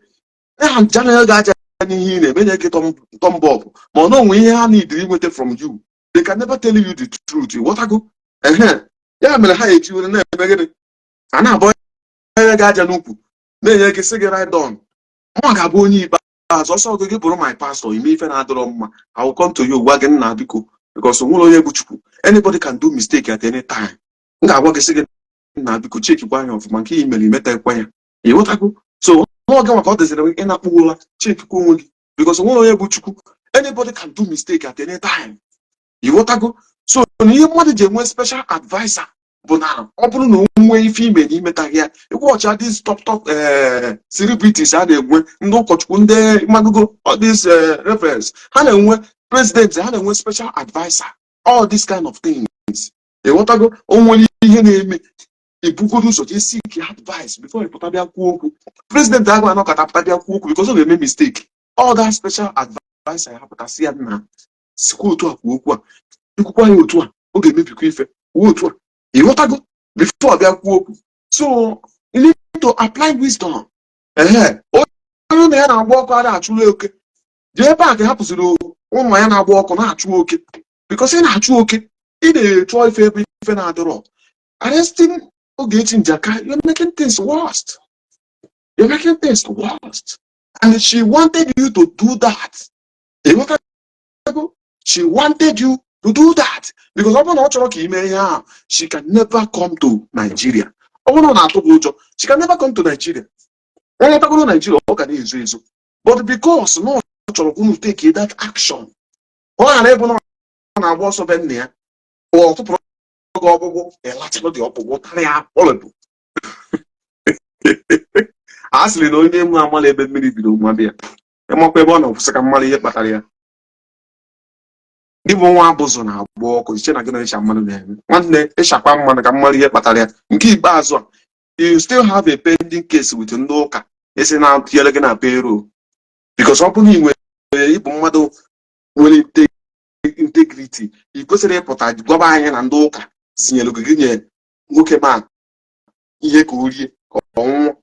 ha ncha na ego aja n'ihe ị na-eme, na-eke thumb up, ma ọ na onwe ihe ha need inweta from you. They can never tell you the truth. Ịghọtago? Ehe, ya mere ha eji were na-eme gịnị? A na-abụ onye gị aja n'ukwu, na-enye gị, sị gị ride on. Mụ ga-abụ onye ikpeazụ. Ọsọ gị bụrụ my pastor, ime ife na-adọrọ mma, I will come to you, gwa gị, "Nna, biko," because onwere onye bụ Chukwu. Anybody can do mistake at any time. M ga-agwa gị, sị gị, "Nna, biko, chekikwa anya ọfụma nke i mere, imetakwa ya." Ịghọtago? So n'oge maka ọ dịzịrị gị ịna-akpụ ụra, chekikwa onwe gị, because onwere onye bụ Chukwu. Anybody can do mistake at any time. Ịghọtago? So na ihe mmadụ ji enwe special adviser bụ na ọ bụrụ na o nwee ife ime na imetaghị ya, ịkwụọcha these top top celebrities a na-enwe, ndị ụkọchukwu, ndị magogo, all these reverends ha na-enwe, president ha na-enwe special adviser, all these kind of things. Ịghọtago? O nwere ihe na-eme, ibugodo ụzọ jee seek advice before ị pụta bịa kwuo okwu. President ahụ anọkọta pụta bịa kwuo okwu because ọ ga-eme mistake, all that special adviser ya pụtasị ya, "Nna, sikwa otu a kwuo okwu a, ikwukwa ya otu a, ọ ga-emebikwa ife, kwuo otu a." Ịghọtago? Before bịa kwuo okwu. So you need to apply wisdom. Ehe, onye ụlọ ya na-agba ọkụ ada achụrụ oke. Jee ebe a ka hapụziri ụlọ ya na-agba ọkụ na-achụ oke, because ị na-achụ oke, ị na-echọ ife ebe ife na-adịrọ. Arresting Ogechi Njaka, you're making things worst. You're making things worst, and she wanted you to do that. Ịghọtago? She wanted you to do that because ọ bụrụ na ọ chọrọ ka ị mee ihe ahụ, she can never come to Nigeria. Ọ bụrụ na ọ na-atụ gị ụjọ, she can never come to Nigeria. Onye tagoro Nigeria, ọ ga na-ezo ezo, but because na ọ chọrọ ka unu take that action, ọ ghara ịbụ na ọ na-agba ọsọ be nna ya, ọ tụpụrụ gị ọkpụkpụ, ịlachalụ dị ọkpụkpụ tara ya ọlụbụ. A sịrị na onye nwe amala ebe mmiri bido mmadụ ya, ịmakwa ebe ọ na-akwụsị ka mmadụ ihe kpatara ya. Gị bụ nwa abụzụ na-agba ọkụ iche na gị na ịcha mmanụ na-eme nwanne, ịchakwa mmanụ ka mmadụ ihe kpatara ya. Nke ikpeazụ a, you still have a pending case with ndị ụka isi na-atụnyere gị na payroll, because ọ bụrụ na ị nwere, ịbụ mmadụ nwere integrity, ị kwesịrị ịpụta gwaba anyị na ndị ụka zinyere gị nye nwoke ma ihe ka o rie ka ọ nwụọ.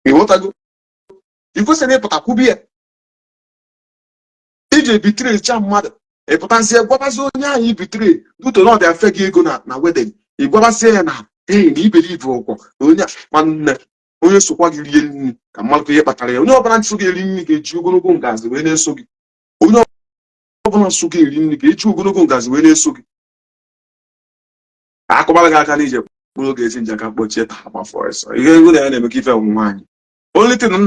Ịghọtago? Ị kwesịrị ịpụta kwubi ya. Iji betray cha mmadụ, ịpụtazie gwabazie onye ahụ i betray duto na ọ bịa fe gị ego na wedding, ị gwabazie ya na ee, na iberibe ụkwụ na onye a nwanne onye sokwa gị rie nri ka mmadụ ihe kpatara ya. Onye ọbụla nso gị eri nri ga-eji ogologo ngazi wee na-eso gị. Onye ọbụla so gị eri nri ga-eji ogologo ngazi wee na-eso gị. Akụbara gị aka n'ije kpụrụ oge esi njaka kpọchie taa agbafọ ọsọ. Ihe ego na ya na-eme ka ife nwaanyị. Only thing m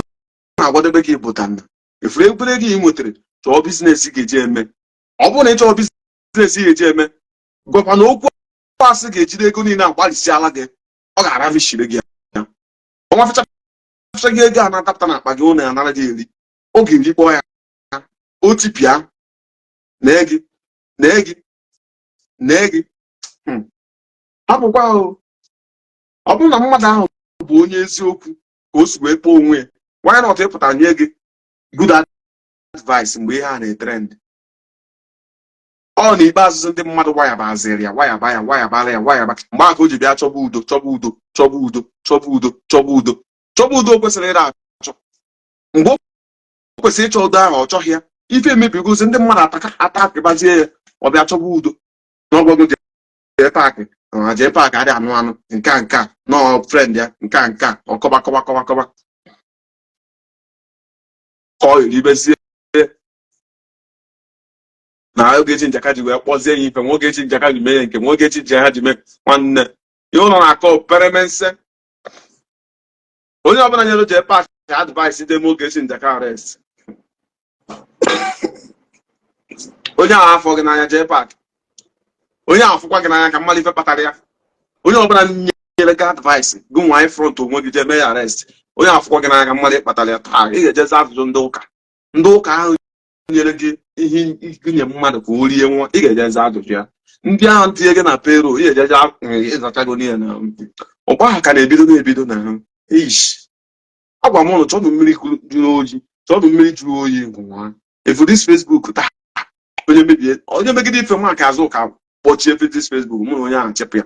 na-agwadebe gị bụ na efere ebere gị ị nwetara, chọọ business ị ga-eji eme. Ọ bụrụ na ị chọọ business ị ga-eji eme, gwakwa na okwu asị ga-ejide ego niile agbalịsiala gị, ọ ga-aravishiri gị ya. Ọnwa fecha fecha gị, ego a na-adapụta n'akpa gị, ụnụ anara gị eri, ọ ga-erikpọ ya, o tipịa nee gị, nee gị, nee gị. Hapụkwa o. Ọ bụrụ na mmadụ ahụ bụ onye eziokwu ka o si wee kpọọ onwe ya, why not ịpụta nye gị good advice mgbe ihe a na-etrend? Ọ na ikpeazụ ndị mmadụ wayabaziri ya, wayaba ya, wayabara ya, wayaba mgbe aka o ji bịa chọba udo, chọba udo, chọba udo, chọba udo, chọba udo, chọba udo. O kwesịrị ịra achọ mgbe o kwesịrị ịchọ udo ahụ, ọ chọghị ya. Ife emebigozi, ndị mmadụ ataka atakịbazie ya, ọ bịa chọba udo n'ọgọgụ. Jee park na jee park adị anụ anụ nke a, nke a nọọ friend ya, nke a, nke a, ọkọba kọba kọba kọba ka ọ eribezie na Ogechi Njaka ji wee kpọzie ya ife nwa Ogechi Njaka ji mee ya nke nwa Ogechi Njaka ji mee. Nwanne, ihe ụlọ na-akọ peremense, onye ọbụla nyere jee park advice dị eme Ogechi Njaka arrest, onye ahụ afọ gị n'anya. Jee park, onye ahụ afụkwa gị n'anya ka mmadụ ife kpatara ya. Onye ọbụla nyere gị advice gị nwa front onwe gị jee mee ya arrest, onye afụkwa gị n'anya ka mmadụ ịkpatara ya. Taa ị ga-ejezi ajụjụ ndị ụka, ndị ụka ahụ nyere gị. Ihe inye mmadụ ka o rie nwa, ị ga-eje za ajụjụ ya. Ndị ahụ tinye gị na payroll, ị ga-eje ịzachago n'ihe na ọgba ha ka na-ebido na-ebido na ha. Eish, agwa m ụnụ, chọọnụ mmiri jụrụ oyi, chọọnụ mmiri jụrụ oyi nwa efu. This Facebook taa, onye mebie, onye megide ife nwa ka azụ ka kpọchie this Facebook, mụ na onye ahụ chepụ ya.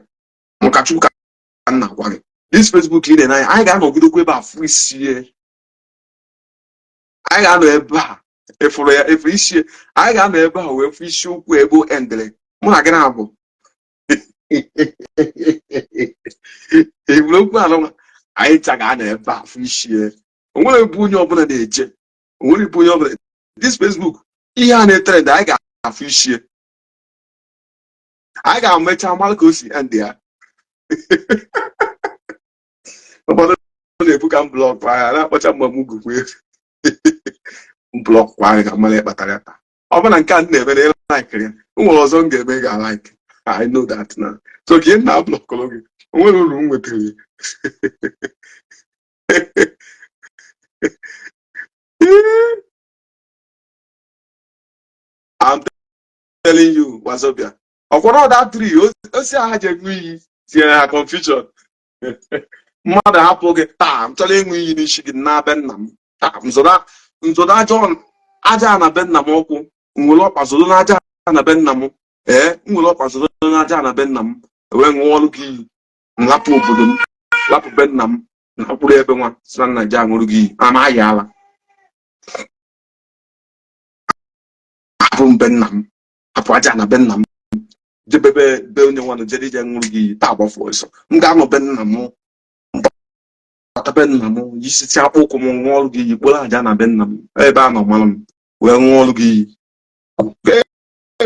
Maka Chukwu ka m na-agwa gị, this Facebook ị na-ene anya, anyị ga-anọgidekwa ebe a fụ isie. Anyị ga-anọ ebe a efuru ya efu isie. Anyị ga-anọ ebe a wee fụ isiokwu ebe o endere. Mụ na gị na-abụ eburu okwu alụnwa, anyị ncha ga-anọ ebe a fụ isie. Onwere ebe onye ọbụla na-eje, onwere ebe onye ọbụla. This Facebook, ihe a na-etrend, anyị ga-afụ isie. Anyị ga-emecha mara ka o si end ya. Ụfọdụ na-ekwu ka m block anya na-akpọcha mma m gụkwa m block kwa ka mara ịkpatara ya taa. Ọ bụ na nke a m na-eme na ị laikiri ya, o nwere ọzọ m ga-eme ga like. I know that now. So ka ihe m na-ablockụrụ gị, o nwere uru m nwetara. I'm telling you, Wazobia ọkwara ọda tree osi aha ji eṅụ iyi tinyere ha confusion. Mmadụ hapụ gị taa, m chọrọ ịṅụ iyi n'isi gị na be nna m taa, m zọdo aja na be nna m ụkwụ, m were ọkpa zọdo n'aja na be nna m. Ee, m were ọkpa zọdo n'aja na be nna m wee ṅụọlụ gị iyi. M lapụ obodo m, lapụ be nna m na mkpụrụ ebe nwa si na nna ji aṅụrụ gị iyi ama ayala hapụ m be nna m, hapụ aja na be nna m, jebe be onye nwanụ jere ije ṅụrụ gị iyi taa, gbafu ọsọ. M ga-anọ be nna m, bata be nna m, yisisi akpụ ụkwụ m, ṅụọrụ gị iyi, kporo aja na be nna m ebe a nọ malụ m wee ṅụọrụ gị iyi.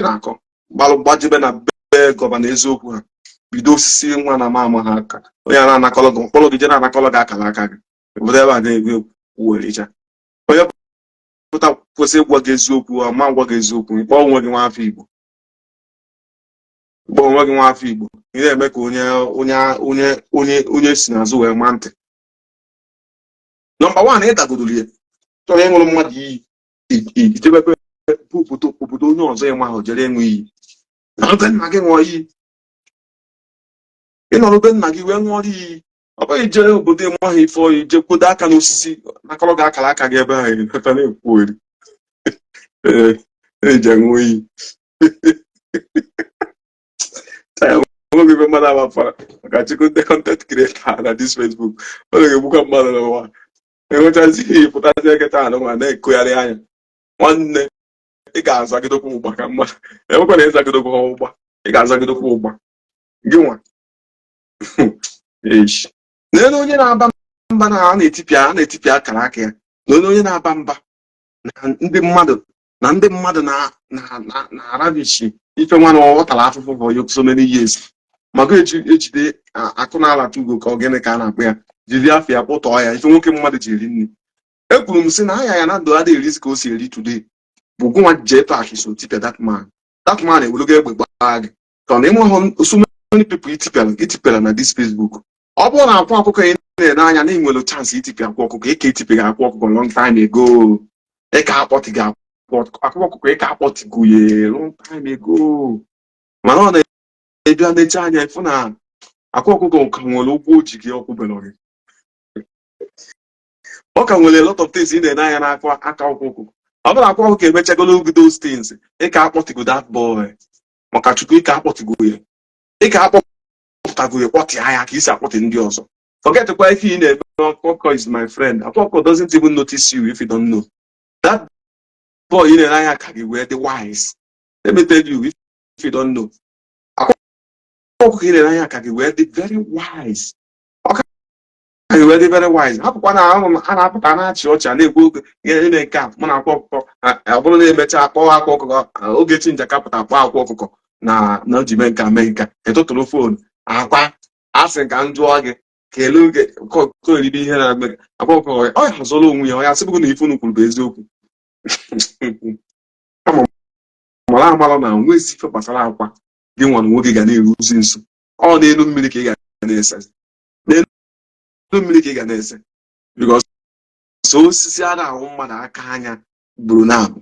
Na-akọ gbalụ gbajebe na be governor eziokwu ha bido osisi nwa na ama ama ha aka onye a na-anakọrọ gị mkpọrọ gị je na-anakọrọ gị akara aka gị obodo ebe a na-egwu egwu wericha. Onye pụta kwesị ịgwa gị eziokwu ama gwa gị eziokwu. Ịkpọ onwe gị nwa afọ Igbo, ịkpọ onwe gị nwa afọ Igbo, ị na-eme ka onye onye onye onye onye si n'azụ wee ma ntị. Number one, ị dagodoro ya chọrọ ịṅụrụ mmadụ iyi, ijebe bụ obodo obodo onye ọzọ ịnwa ahụ jere ịṅụ iyi na be nna gị ṅụọ iyi. Ịnọrọ be nna gị wee ṅụọ iyi, ọ bụghị jee obodo ịnwa ha ife oyi jee kwodo aka n'osisi nakọrọ gị akara aka gị ebe ahụ emeta na-ekwu eri. Ee, eji aṅụ iyi. Nwoke ife mmadụ amafara maka chukwu ndị content creator na this Facebook ọ ga-egbukwa mmadụ n'ụwa. Enwechazi ihe pụtazi eketa anụ nwa na-ekogharị anya. Nwanne, ị ga-azagidokwa ụgba ka mmadụ enwekwa na ịzagidokwa ụgba, ị ga-azagidokwa ụgba gị nwa. N'elu onye na-aba mba na a na-etipịa a na-etipịa akara aka ya. N'elu onye na-aba mba na ndị mmadụ na ndị mmadụ na-arabichi ife nwa na ọ tara afụfụ for so many years maka eji ejide akụ na-alata ugo ka ọ gịnị ka a na-akpọ ya, jiri afọ ya kpụtọọ ya ife nwoke mmadụ ji eri nri. Ekwuru m sị na aya ya na ndụ adịghị erizi ka o si eri today bụ gụnwa jee pak so tipịa that man. That man ewelugo egbe gbaa gị ka ọ na ịnwe so many people itipịara itipịara na this Facebook. Ọ bụrụ na akwa ọkụkọ ị na-ene anya na ị nwere chance itipịa akwa ọkụkọ, ị ka etipịghị akwa ọkụkọ long time ago. Ị ka akpọtịghị akwa ọkụkọ, ị ka akpọtịgo ya long time ago. Mana ọ na-ebịa necha anya ịfụ na akwa ọkụkọ ka nwere ụgwọ o ji gị, ọkwụbere gị. Ọ ka nwere a lot of things ị na-ene anya n'aka aka akwa ọkụkọ. Ọ bụrụ akwa ọkụkọ emechagolo gị those things, ị ka akpọtịgo that boy. Maka Chukwu, ị ka akpọtịgo ya, ị ka akpọpụtago ya, kpọtịa ya ka isi akpọtị ndị ọzọ. Forget kwa ife ị na-eme. Akwa is my friend. Akwa ọkụkọ doesn't even notice you if you don't know. That boy ị na-ene anya ka gị wee dị wise. Let me tell you, if you don't know, akwa ọkụkọ ị na-ene anya ka gị wee dị very wise. Ọ ka gị wee dị very wise. Hapụkwa na a na-apụta na-achị ọchị a na-ekwu oge ihe ime nke a mụ na akwa ọkụkọ. Ọ bụrụ na emecha akpọọ akwa ọkụkọ, Ogechi Njaka pụta akpọ akwa ọkụkọ na na o ji mee nka mee nka, ịtụtụrụ phone akwa asị ka m jụọ gị kelee oge ka eribe ihe na-eme akwa ọkụkọ. Ọ ya azọrọ onwe ya, ọ ya sịbụgo na ife unu kwuru bụ eziokwu. Kama mara amara na nwezi ife gbasara akwa gị nwa na nwoke ga na-eruzi nso. Ọ n'elu mmiri ka ị ga na-ese, n'elu mmiri ka ị ga na-ese, because osisi a na-ahụ mmadụ aka anya gburu na-abụ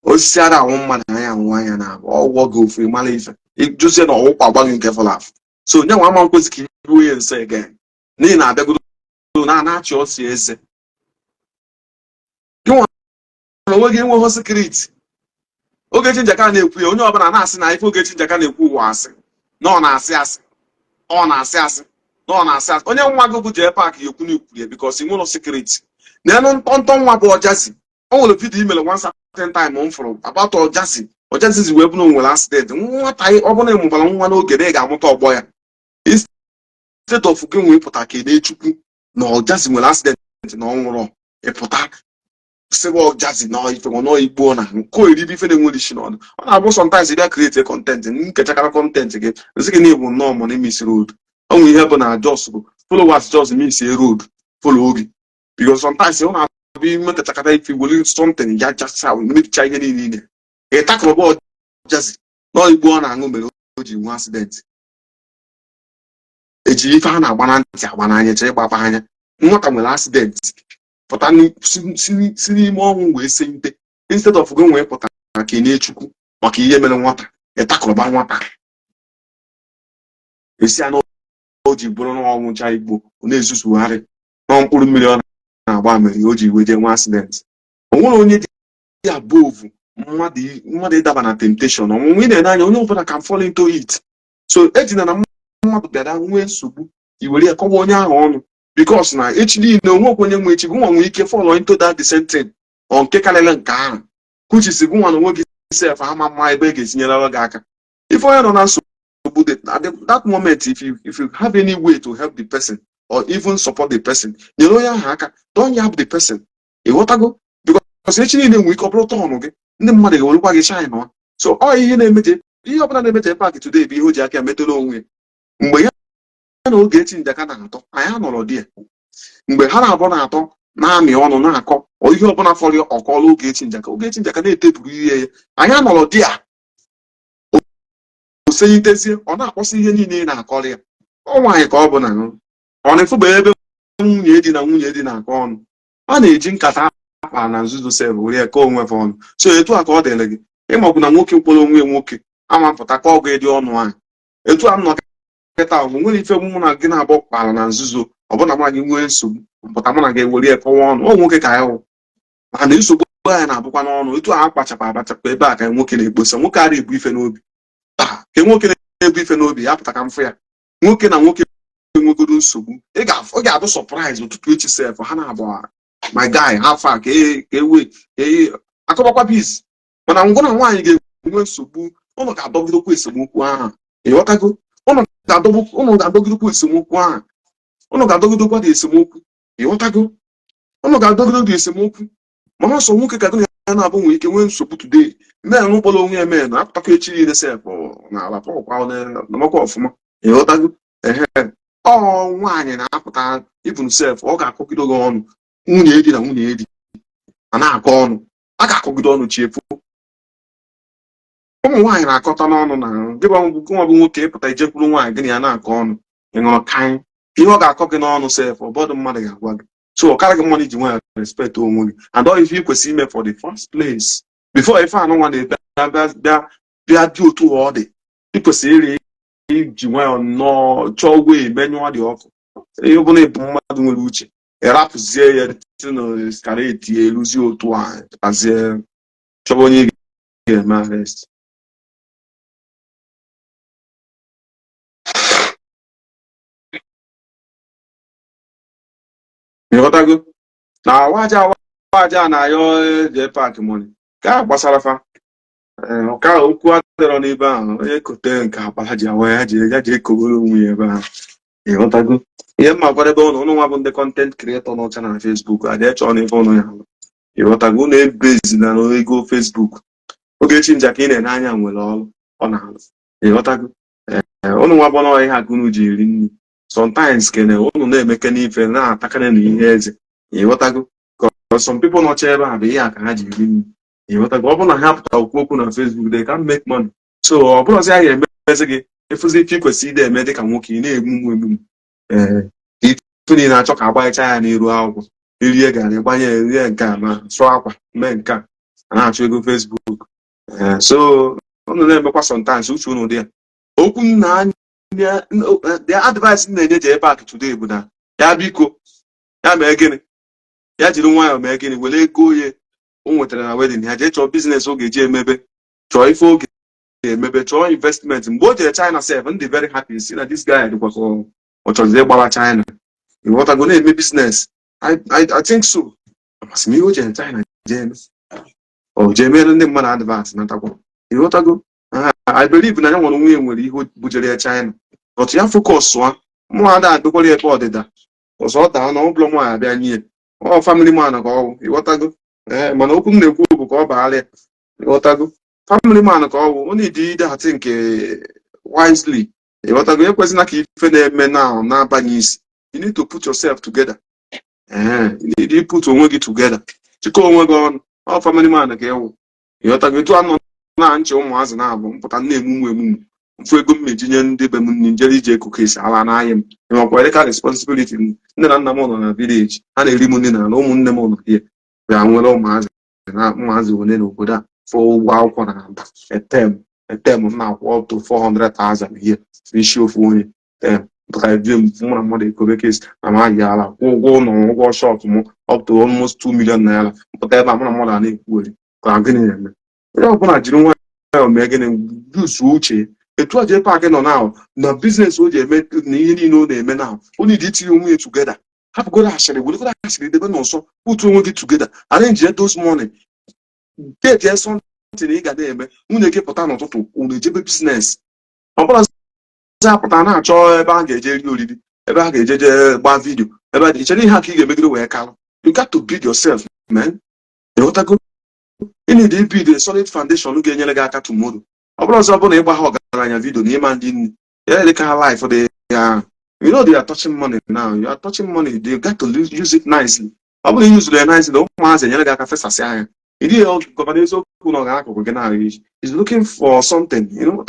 Osisi ara anwụ mmadụ anya anwụ anya na ọgwọ gị ofu mara ife ịjụzie na ọwụkwa agba gị nke fọrọ afọ. So nye nwa ama nkwesị ka ibu onye nso again, n'ihi na abịagodo na na-achị ọsị eze gị nwa na onwe gị enweghị secret. Ogechi Njaka na-ekwu ya, onye ọbụla na-asị na ife Ogechi Njaka na-ekwu ụwa asị na ọ na-asị asị, ọ na-asị asị na ọ na-asị asị. Onye nwa gị bụ JPAC ya ekwu na ikwuru ya because ị nwere secret na-enu ntọntọ nwa bụ Ọjazi. O nwere video imere one certain time m fụrụ about Ọjazi. Ọjazi zi wee bụ na o nwere accident. Nwata ọ bụla ị mụbara nwa n'oge na ị ga-amụta ọgbọ ya, instead of gị nwee pụta kelee Chukwu na Ọjazi nwere accident na ọ nwụrụ, ịpụta sịwa Ọjazi na ife nọ igbo na nke eribe ife na-enwere isi n'ọnụ. Ọ na-abụ sometimes bịa create content, nkechakara content gị nsị gị na-ebu nnọọ money miss road. Ọ nwere ihe bụ na just bụ followers just miss road follow gị, because sometimes ọ na-abụ ime nkechakara ife were something ya jasa mebicha ihe niile ịtakọrọba Ọjazi na igbo ọ na-aṅụ mere o ji nwee accident. Ejiri ife a na-agba na ntị agba n'anya chọọ ịgbapa anya. Nwata nwere accident pụta si n'ime ọnwụ wee sente, instead of gị nwee pụta kenye Chukwu maka ihe mere nwata, ịtakọrọba nwata esi anụ o ji bụrụ na ọnwụcha igbo ọ na-ezuzugharị na mkpụrụ mmiri ọ na-agba mere o ji wee jee nwe accident. O nwere onye dị above mmadụ ịdaba na temptation ọnwụnwa ị na-ene anya, onye ọbụla can fall into it. So ejina na mmadụ bịara nwee nsogbu i were ya kọwa onye ahụ ọnụ, because na echi niile onwekwa onye nwe echi gị nwa nwee ike fall into that the same thing ọ nke karịrị nke ahụ kwuchisi gị nwa na onwe gị sef ama mma ebe ị ga-etinyere gị aka. Ife onye nọ na nsogbu, at that moment, if you have any way to help the person or even support the person, nyere onye ahụ aka. Don't yab the person, ịghọtago? Because echi niile nwee ike ọ bụrụ turn gị, ndị mmadụ ga-ewerekwa gị shine nọ. So ọ ihe na-emeje, ihe ọbụla na-emeje Pac today bụ ihe o ji aka emetụla onwe ya. Mgbe ya na Ogechi Njaka na-atọ, anyị anọrọ di ya. Mgbe ha na-abụọ na-atọ na-amị ọnụ na-akọ ihe ọbụla fọrọ ọkọọla Ogechi Njaka, Ogechi Njaka na-eteburu ihe ya, anyị anọrọ di ya. Osenyitezie ọ na-akpọsị ihe niile ị na-akọrọ ya. Ọ nwaanyị ka ọ bụ na ọ na-efụba ebe nwunye di na nwunye di na-akọ ọnụ, a na-eji nkata akpa na nzuzo sef were ya kọọ onwe fa ọnụ. So etu a ka ọ dịrị gị ịmakwu na nwoke kwere onwe ya nwoke amapụta ka ọgụ ịdị ọnụ ahụ etu a m nọ kịta. Ọ bụ nwere ife mụ na gị na-abụ kpara na nzuzo, ọbụna mụ na gị nwee nsogbu mpụta mụ na gị ewere ya kọwa ọnụ. Ọ nwoke ka anyị wụ, maka na nsogbu anyị na-abụkwa n'ọnụ. Etu a kpachapụ akpachapụ ebe a ka nwoke na-ekposa. Nwoke ara ebu ife n'obi taa ka nwoke na-ebu ife n'obi ya pụta ka mfụ ya. Nwoke na nwoke enwegodo nsogbu, ị ga-adụ surprise ụtụtụ echi sef ha na-abụ my guy ha fa ka ewe akọbakwa peace. Mana ngwa na nwaanyị ga-enwe nsogbu, ụnụ ga-adọgidekwa esemokwu ahụ, ịghọtago? Ụnụ ga-adọgidekwa esemokwu ahụ, ụnụ ga-adọgidekwa dị esemokwu, ịghọtago? Ụnụ ga-adọgide dị esemokwu. Mana ọsọ nwoke ka gị na ya na-abụ nwere ike nwee nsogbu today, men kpọrọ onwe ya men apụtakwa echi niile sef n'ala pọkwa namakwa ọfụma, ịghọtago? Ehe, ọ nwaanyị na-apụta even sef ọ ga-akọgide gị ọnụ. Nwunye di na nwunye di a na-akọ ọnụ, a ga-akọgide ọnụ chi efu. Ụmụ nwaanyị na-akọta n'ọnụ na gị nwa bụ nwoke ịpụta ijekwuru nwaanyị gị na ya na-akọ ọnụ, ị ṅụrụ kaị ihe ọ ga-akọ gị n'ọnụ sef ọbọdụ mmadụ ga-agwa gị. So ọ karịghị mmadụ iji nwaanyị respect onwe gị and all ife ị kwesịrị ime for the first place before ife anụ nwa na-ebe bịa bịa bịa dị otu ọ dị. Ị kwesịrị iri iji nwayọọ nnọọ chọọ wee menyụọ dị ọkụ. Ihe ọbụla ịbụ mmadụ nwere uche, ịrapụzie ya kara etie eluzie otu a pụtazie chọba onye ị ga-eme arrest. Ịghọtago na awaja awaja na-ayọ JPAC money ka a gbasara fa ọka okwu adịrọ n'ebe ahụ. Onye kote nke akpara ji awa ya ji ya ji ekogoro onwe ya ebe ahụ, ịghọtago? Ihe mma kwadebe ụnụ, ụnụ nwa bụ ndị content creator n'ọcha na Facebook adị chọọ n'ife ụnụ ya alụ, ịghọtago? Ụnụ ebezina ego Facebook. Ogechi Njaka ị na-ene anya nwere ọrụ ọ na-alụ, ịghọtago? Ee, ụnụ nwa bụ na ihe aka unu ji eri nri sometimes kene ụnụ na-emeke n'ife na-atakane na ihe eze, ịghọtago? Ka some people nọcha ebe a bụ ihe a ka ha ji eri nri, ịghọtago? Ọ bụrụ na ha pụta okwu okwu na Facebook, they can make money. So ọ bụrụzi a ga-emezi gị ịfụzi ife ị kwesịrị ide eme dịka nwoke, ị na-egbu mgbu egbu. Ee, ife niile na-achọ ka agbanyechaa ya n'iru akwụkwọ, irie garị gbanye rie nke a ma sụọ akwa mee nke a. A na-achụ ego Facebook. Ee, so unu na-emekwa sometimes, uche unu dị ya. Okwu m na the advice m na-enye JPAC today bụ na ya biko, ya mee gịnị? Ya jiri nwayọọ mee gịnị? Were ego ya o nwetara na wedding ya jee chọọ business ọ ga-eji emebe, chọọ ife oge ga-emebe, chọọ investment. Mgbe o jere China sef, ndị very happy si na this guy dịkwa ka ọ chọrọ ịgbara China, ịghọtago, na-eme business. I think so. Amasị m ihe o jere China jee eme, o jee mere ndị mmadụ advance natakwa, ịghọtago. I believe na ya nwere nwunye nwere ihe bujere ya China, but ya focus a mụ ada adịkwara ebe ọdịda ọzọ ọ daa na ọ bụla mụ abịa nye ọ family man ka ọ bụ, ịghọtago. Ee, mana okwu m na-ekwu bụ ka ọ baara ya, ịghọtago, family man ka ọ bụ. Ọ na-edi ide nke wisely, ịghọtago. Ekwesịna ka ife na-eme now na-abanye isi. You need to put yourself together. Ee, you need to put onwe gị together, chịkọ onwe gị ọnụ. Ọ family man ka ịwụ, ịghọtago. Etu anọ na nche ụmụazị na-abụ mpụta na-emumu emumu mfu ego m ejinye ndị be m nni njere ije ekuku esi ala n'anya m enwekwa dịka responsibility. Nne na nna m nọ na village, ha na-eri m nri n'ala. Ụmụnne m nọ here, bịa nwere ụmụazị na ụmụazị one n'obodo a fụ ụgwọ akwụkwọ na aba etem m na-akwụ up to 400,000 here n'isi ofu onye tem. Pụtara m mụ na mmadụ ekobe case na m ayi ala kwụ ụgwọ ụlọ, ụgwọ shop m up to almost 2 million naira. Mpụta ebe a, mụ na mmadụ a na-ekwugheri ka gịnị na-eme. Onye ọbụla jiri nwayọọ mee gịnị? Yuzuo uche. Etu a JPAC nọ now na business o ji eme na ihe niile ọ na-eme now, o need itinye onwe ya together. Hapụgoro asịrị, weregoro asịrị debe n'ụsọ. Put onwe gị together, arrange those money, get something ị ga na-eme. Nwunye gị pụta n'ụtụtụ, unu ejebe business. Ọ bụla apụta na-achọ ebe a ga-eje rie oriri, ebe a ga-eje jee gbaa video, ebe a dị chere ihe a ka ị ga-emegide wee kalụ. You got to build yourself, man. Ịghọtago? You need to build a solid foundation ga-enyere gị aka tomorrow. Ọ bụrụ ọzọ bụ na ịgba ha ọgaranya video na ịma ndị nne ya dị ka ha life dị ya. You know they are touching money now. You are touching money, they got to use it nicely. Ọ bụrụ na use ya nicely, ụmụazị enyere gị aka fesasị anya. Ịdị ya governor eziokwu na ọ ga-akụkụ gị na is looking for something, you know,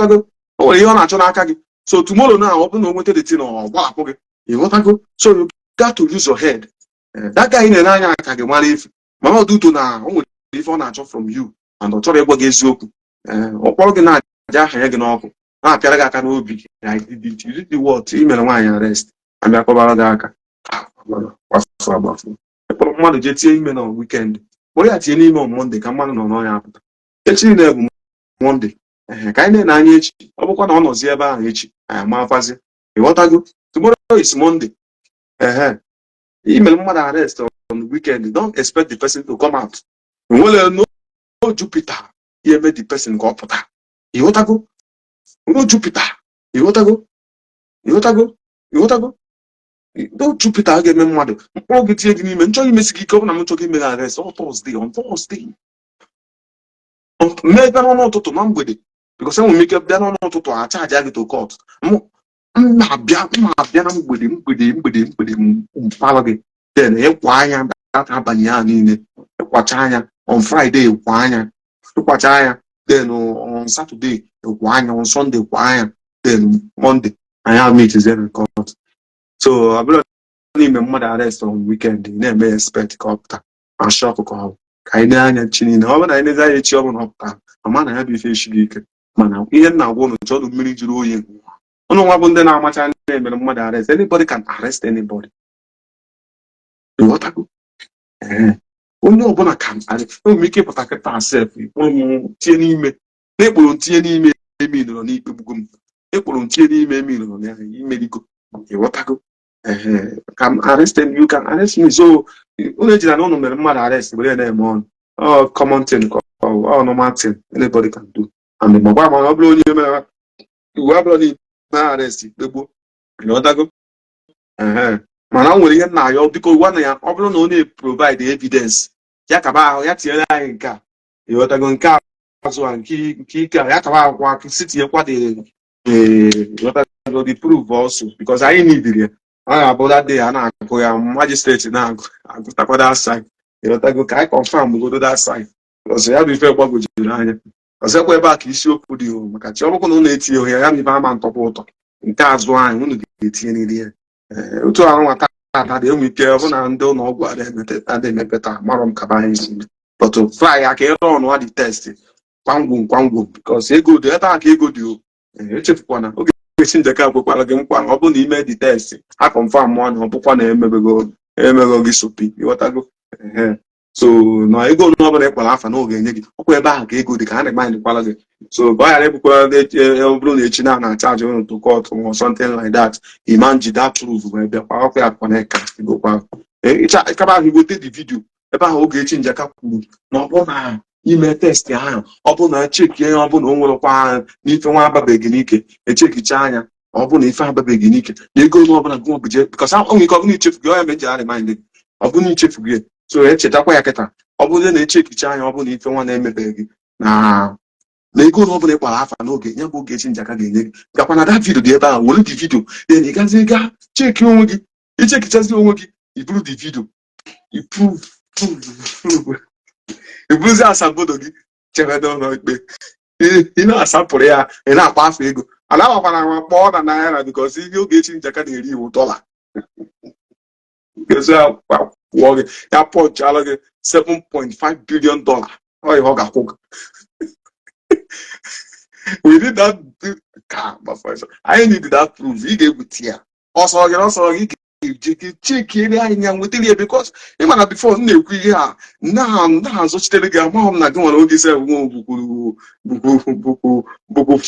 o nwere ihe ọ na-achọ n'aka gị. So tomorrow now, ọ bụrụ na o nweta the thing, ọ gbalapụ gị, ịghọtago. So you got to use your head. That guy na-ene anya aka gị mara ife, mana ọ dị uto na o nwere ife ọ na-achọ from you and ọ chọrọ ịgwa gị eziokwu. Ọ kpọrọ gị na-aja aha ya gị n'ọkụ, na-apịara gị aka n'obi. I did it, you did the what? I mere nwaanyị arrest, abịa kpọbara gị aka gbafu agbafu. Ịkpọrọ mmadụ jee tie ime na weekend, kpọrọ ya tie n'ime on Monday ka mmadụ nọ n'ọnya apụta. Echi niile bụ Monday. Ee, ka anyị na-ene anya echi. Ọ bụkwa na ọ nọzi ebe ahụ echi, anyị amafazi, ịghọtago. Tomorrow is Monday. Ehe, imere mmadụ arrest on the weekend, don't expect the person to come out. Nwere no Jupiter ihe eme the person ka ọ pụta, ịghọtago. No Jupiter, ịghọtago, ịghọtago, ịghọtago. No Jupiter ga-eme mmadụ mkpụrụ gị tinye gị n'ime nchọghị imesi gị ike. Ọ bụ na m chọghị ime gị arrest ọ Thursday, on Thursday mee bịa n'ọnụ ụtụtụ na mgbede, because enwere m ike bịa n'ọnụ ụtụtụ achaja gị to court. M na-abịa na mgbede, mgbede, mgbede, mgbede, mpalụ gị. Then ịkwa anya data abalị ya niile, ịkwacha anya on Friday, ịkwa anya, ịkwacha anya, then on Saturday ịkwa anya, on Sunday kwa anya, then Monday anyị meet in court. So ọ bụrụ n'ime mmadụ arrest on weekend, ị na-eme expect ka ọ pụta na shop ka ọ bụ ka anyị nee anya chi niile. Ọ bụrụ na anyị nezi anya echi, ọ bụrụ na ọ pụtara, ama na ya bụ ife esighị ike. Mana ihe m na-agwa ụnụ, chọọnụ mmiri jụrụ oyi. Ụnụ nwa bụ ndị na-amacha na-emere mmadụ arrest. Anybody can arrest anybody, ịghọtago. Ee, onye ọbụla can arrest. Enwere m ike ịpụta kịta sef, ịkpụrụ m tinye n'ime na ịkpụrụ m tinye n'ime emi nọrọ n'ikpe gbugo m. Ịkpụrụ m tinye n'ime emi nọrọ na imerigo, ịghọtago. Ee, can arrest you can arrest me. So unu ejira na unu mere mmadụ arrest were na-eme ọnụ. Ọ common thing ka ọ ọ normal thing anybody can do. And ma gwa ma ọ bụrụ onye mere iwu abụrụ n'ime arrest ikpegbuo, ịghọtago. Ehe, mana o nwere ihe m na-ayọ, biko gwa na ya, ọ bụrụ na ọ na-provide evidence ya, kaba ahụ ya tinyere anyị nke a, ịghọtago, nke azụ a, nke ike a, ya kaba akwụkwọ aka si tinyekwa the ịghọtago, the proof also, because anyị nidiri ya. Ọ ga-abụ that day a na-agụ ya, magistrate na-agụ agụtakwa that side, ịghọtago, ka anyị confirm godo that side, because ya bụ ife gbagwojuru anya. Ọzọkwa, ebe a ka isiokwu dị o, maka chi ọ bụkwa na unu etinye ya, ya bụ ife ama ntọkwa ụtọ. Nke azụ anyị unu ga-etinye n'iri ya. Ee, otu ahụ nwa tata dị enwe ike ọ bụ na ndị ụlọ ọgwụ ada emepe taa, marọ m kaba anyị si. But try ya ka ịrụ ọnụ the test kwangwom kwangwom, because ego dị ebe a ka ego dị o. Echefukwana Ogechi Njaka kwekwara gị nkwa na ọ bụrụ na ime the test, ha confirm anya, ọ bụkwa na emebego emego gị sopi, ịghọtago? Ehe. So na ego ọ bụla ịkpọrọ afa na ọ ga-enye gị, ọkwa ebe ahụ ka ego dị ka ha na-egbanyekwala gị. So ka ọ ghara ịbụkwa ọ bụrụ na echi na na-achaji ụnụ to court or something like that, ịma njide proof wee bịakwa ọkwa ya kwa na ka gokwa ịkaba ahụ igote the video ebe ahụ Ogechi Njaka kwuru na ọ bụrụ na ime test ahụ, ọ bụ na chekie ya, ọ bụ na o nwerekwa n'ife nwa ababeghị n'ike, echekicha anya, ọ bụ na ife ababeghị n'ike na ego onye ọbụla gụọ buje, because o nwere ike ọ bụ na ichefu gị, ọ ya mere ji remind gị, ọ bụ na ichefu gị. So echetakwa ya kịta, ọ bụrụ na echekicha anya, ọ bụ na ife nwa na-emebeghị na ego onye ọbụla ịkpara afa n'oge ya bụ Ogechi Njaka ga-enye gị, gakwa na that video dị ebe ahụ, were the video, then ị gazie gaa cheki onwe gị. Ichekichazi onwe gị, iburu the video, iprove prove, iburuzi asambodo gị chebe n'ụlọ ikpe. Ị na-asapụrụ ya, ị na-akpa afọ ego ala makwana nwa kpọọ na naira, because ihe Ogechi Njaka na-eri iwu dọla. Gezi kwụọ gị ya, pọchalụ gị $7.5 billion, ọ ihe ọ ga-akwụ gị. We need that ka anyị need that proof. Ị ga-eweta ya ọsọ gị, ọsọ gị, ị ga-eje chekiere anyị ya, nwetara ya, because ị ma na before m na-ekwu ihe a na-azọchitere gị, amaghị m na gị nwere oge sef nwe bukwuru bukwu bukwu bukwu,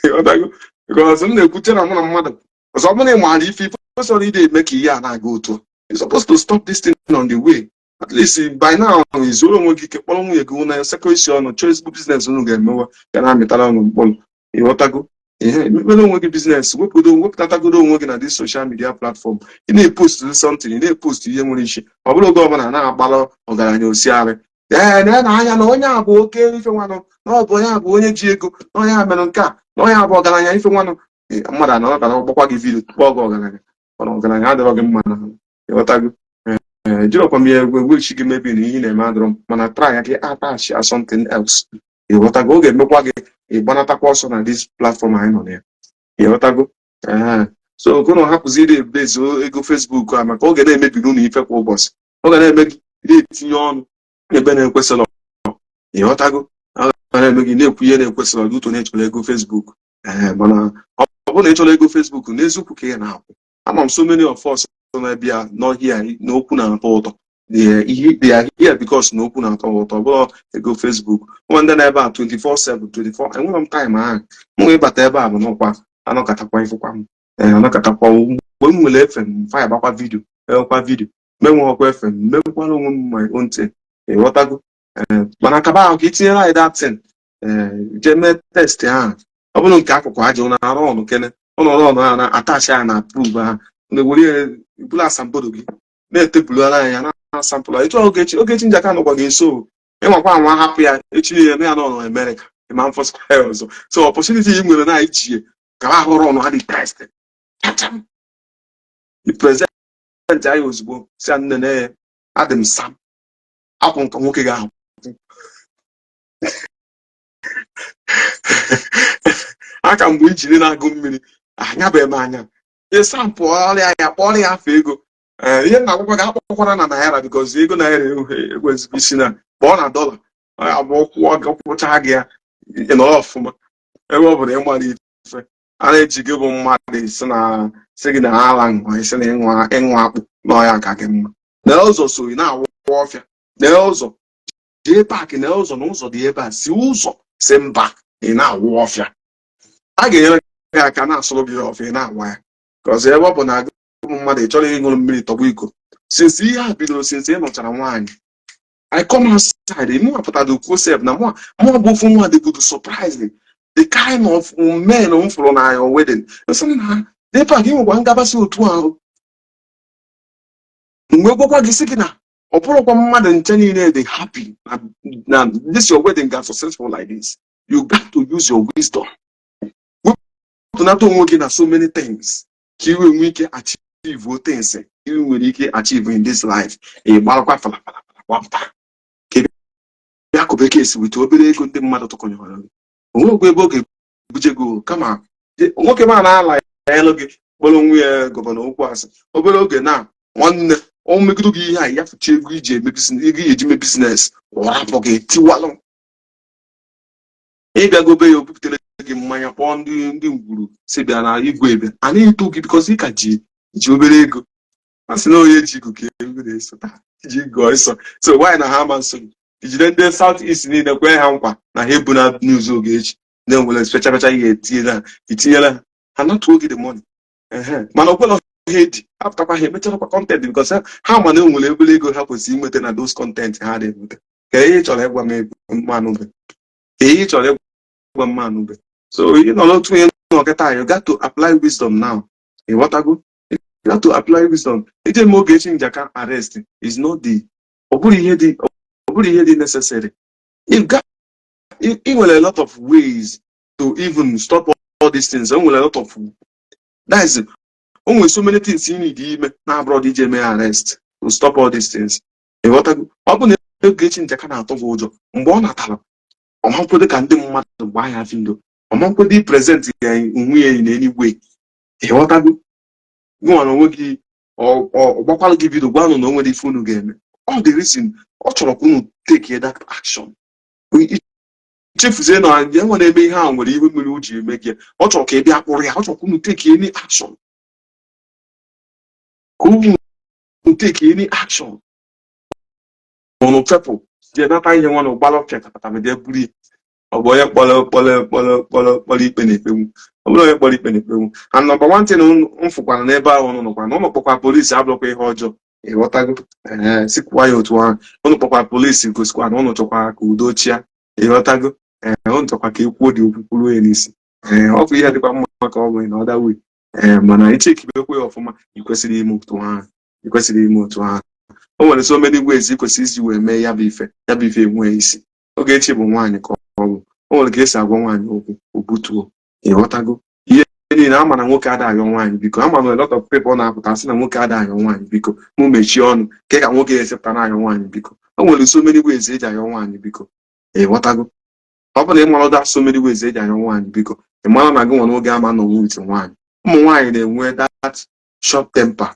ịghọtago? Because m na-ekwuche na mụ na mmadụ ọzọ, ọ bụrụ na ị maara ife ife kwesịrị ide eme ka ihe a na-aga otu a, you're supposed to stop this thing on the way. At least by now izuoro onwe gị ike, kpọrọ nwunye gị na sekọ isi ọnụ, chọọ ezigbo business unu ga-emewe ga na-amịtara unu mkpụrụ, ịghọtago? Ihe mepere onwe gị business, wepụdo wepụtatagodo onwe gị na this social media platform. Ị na-epost something, ị na-epost ihe nwere isi. Ọ bụrụ oge ọbụla na-agbalụ ọgaranya osiarị, ee, na anya na onye a bụ oke ife nwanụ, na ọ bụ onye a bụ onye ji ego, na onye a mere nke a, na onye a bụ ọgaranya ife nwanụ. Mmadụ anọ ka gbakwa gị video kpọọ gị ọgaranya, mana ọgaranya adịrọ gị mma na, ịghọtago? Ee, jirọkwa m ya egwu egwu gị mebi na ihe ị na-eme adịrọ m, mana try ya ka attach ya something else, ịghọtago? Ọ ga-emekwa gị ịgbanatakwa ọsọ na this platform anyị nọ na ya, ịghọtago? Ee, so ka ụnụ hapụzi ire ebezo ego Facebook a, maka ọ ga na-emebiri unu ife kwa ụbọchị, ọ ga na-eme gị na-etinye ọnụ ebe na-ekwesịrị, ịghọtago? Ọ ga na-eme gị na-ekwu ihe na-ekwesịrị ọdụ ụtọ na-echọrọ ego Facebook. Ee, mana ọ bụrụ na ị chọrọ ego Facebook n'eziokwu ka ị na-akwụ, ama m so many of us na-abịa n'ọhịa na okwu na-atọ ụtọ. They are here because na okwu na-atọ ụtọ, ọ bụrụ ego Facebook. Nwa ndị na-ebe a 24/7, 24, enwere m time ahụ m wee bata ebe a bụ n'ọkwa anọkatakwa ifụkwa m. Ee, anọkatakwa mgbe m nwere efe m faya gbakwa video, ewekwa video menwe efe m mekwara onwe m my own thing, ịghọtago? Ee, mana kaba ahụ ka itinyere anyị that thing. Ee, jee mee test ahụ, ọ bụrụ nke akụkụ aja na arụ ọnụ kene ọnọrọ ọnụ ha na atachi ha na prove ha na were bụrụ asambodo gị na-etebulu anya na asampụlụ etu Ogechi Njaka nọkwa gị nso. Ịnwakwa anwa hapụ ya echi niile na ya nọ n'Amerika, ịma mfọsịkwa ya ọzọ. So opportunity ị nwere na ijie ka ha hụrụ ọnụ ha dị test chacham, i present anyị ozugbo, si nne na ya adị m sam akwụ nka nwoke ga-ahụ aka mgbe ijiri na-agụ mmiri anyabeghị m anya ịsampụ ọrịa ya, kpọrọ ya afọ ego. Ee, ihe na akwụkwọ ga-akpọkwara na naira, because ego naira enweghị isi na kpọọ na dọla abụọ, kwụọ gị kwụcha gị ya, ị nọrọ ọfụma. Ebe ọ bụ na ịmara ife a na-eji gị bụ mmadụ isi na sị gị na ala ṅụọ isi na ịṅụ akpụ n'ọya ka gị mma na ụzọ so ị na-awụ ọfịa na ụzọ jee paakị na ụzọ na ụzọ dị ebe a si ụzọ si mba, ị na-awụ ọfịa, a ga-enyere gị aka na-asụrụ gị ọfịa, ị na-awa ya ka ọzọ. Ebe ọ bụ na agụ mmadụ ị chọrọ ịṅụrụ mmiri tọgbọ iko, since ihe a bidoro, since ị nụchara nwaanyị, I come outside, mụ apụtara kwuo sef na mụ bụ ofu nwa dị good surprised the kind of men m fụrụ na your wedding. Nsị na dịpa gị nwekwa ngabasị otu ahụ mgbe gwakwa gị sị gị na ọ bụrụkwa mmadụ nche niile dị happy na this your wedding ga successful like this. You got to use your wisdom, wepụnata onwe gị na so many things ka ị wee nwee ike achieve things ị nwere ike achieve in this life. Ị gbarakwa falafala gbapụta ka ị bịa kụbe kesi wite obere ego ndị mmadụ tụkọnyere gị, onwekwa ebe ọ ga-ebuje gị. Kama nwoke ma na-ala ya elu gị kpọrọ onwe ya governor okwu asị obere oge na nwanne. O megido gị ihe a, ya fụcha ego iji eme business, ego iji eme business, ọ rapụ gị tiwalụ. Ịbịagobe ya, o buputere gị mmanya, kpọọ ndị ngwuru si bịa na igwe ebe a na-eto gị, because ị ka ji obere ego. A sị na onye ji ego ka ego na-eso taa, iji gụọ ịsọ. So why na ha ama nso gị? Ijide ndị South East niile kwee ha nkwa na ha ebu na news Ogechi na-enwere fecha fecha ihe etinye ha, itinyere ha, ha natuo gị the money. Ehe, mana okwela ha edi apụtakwa, ha emecharakwa content, because ha ma na enwere obere ego ha kwesịrị inweta na those content ha na-enweta. Ka ihe ị chọrọ ịgwa m, mmanụ be, ka ihe ị chọrọ ịgwa mmanụ be. So ị nọ n'otu ihe nọ kịta, you got to apply wisdom now. Ịghọtago? You got to apply wisdom. Ije eme Ogechi Njaka arrest is not the, ọ bụrụ ihe dị necessary. You got, ị nwere a lot of ways to even stop all these things. O nwere a lot of, that is, o nwere so many things you need ime na abroad ije mee arrest to stop all these things. Ịghọtago? Ọ bụ na Ogechi Njaka na-atụ gị ụjọ, mgbe ọ natara, ọmankwado ka ndị mmadụ gbaa ya video, ọmankwado present ya onwe ya in any way. Ịghọtago? Gị nwa na onwe gị, ọ gbakwara gị video, gwa unu na o nwere ife unu ga-eme. All the reason ọ chọrọ ka unu take that action, chefuzie na ya nwa na-eme ihe ahụ nwere ihe mere o ji eme gị. Ọ chọrọ ka ị bịa kpụrụ ya. Ọ chọrọ ka unu take any action, ka unu take any action. Unu fepụ jee nata ihe nwa na ụgbala ọfịa kapata jee buru ya. Ọ bụ onye kpọrọ ikpe na-ekpenwu? Ọ bụrụ onye kpọrọ ikpe na-ekpenwu. And number one thing m fụkwara n'ebe ahụ ụnụ nọkwa na ụnụ kpọkwa polisi abụrụkwa ihe ọjọọ. Ịghọtago? Ee, sikwuwa ya otu ahụ, ụnụ kpọkwa polisi gosikwa na ụnụ chọkwara ka udo chia. Ịghọtago? Ee, ụnụ chọkwa ka ekwuo dị okwu kwuru ya n'isi. Ee, ọ bụ ihe dịkwa mma ka ọ bụ na ọda wee. Ee, mana ichekibekwe ya ọfụma, ị kwesịrị ime otu ahụ, ị kwesịrị ime otu ahụ. O nwere so many ways ị kwesịrị isi wee mee ya bụ ife, ya bụ ife enwee isi. Ogechi bụ nwaanyị ka ọ bụ. O nwere ka esi agwa nwaanyị okwu, o butuo. Ịghọtago? Ihe niile ama na nwoke ada ayọ nwaanyị biko. Ama na a lot of people na-apụta sị na nwoke ada ayọ nwaanyị biko. Mụ mechie ọnụ ke ka nwoke esepụta na ayọ nwaanyị biko. O nwere so many ways eji ayọ nwaanyị biko. Ịghọtago? Ọ bụ na ị mara that so many ways eji ayọ nwaanyị biko, ị mara na gị nwa n'oge ama nọ with nwaanyị. Ụmụ nwaanyị na-enwe that short temper.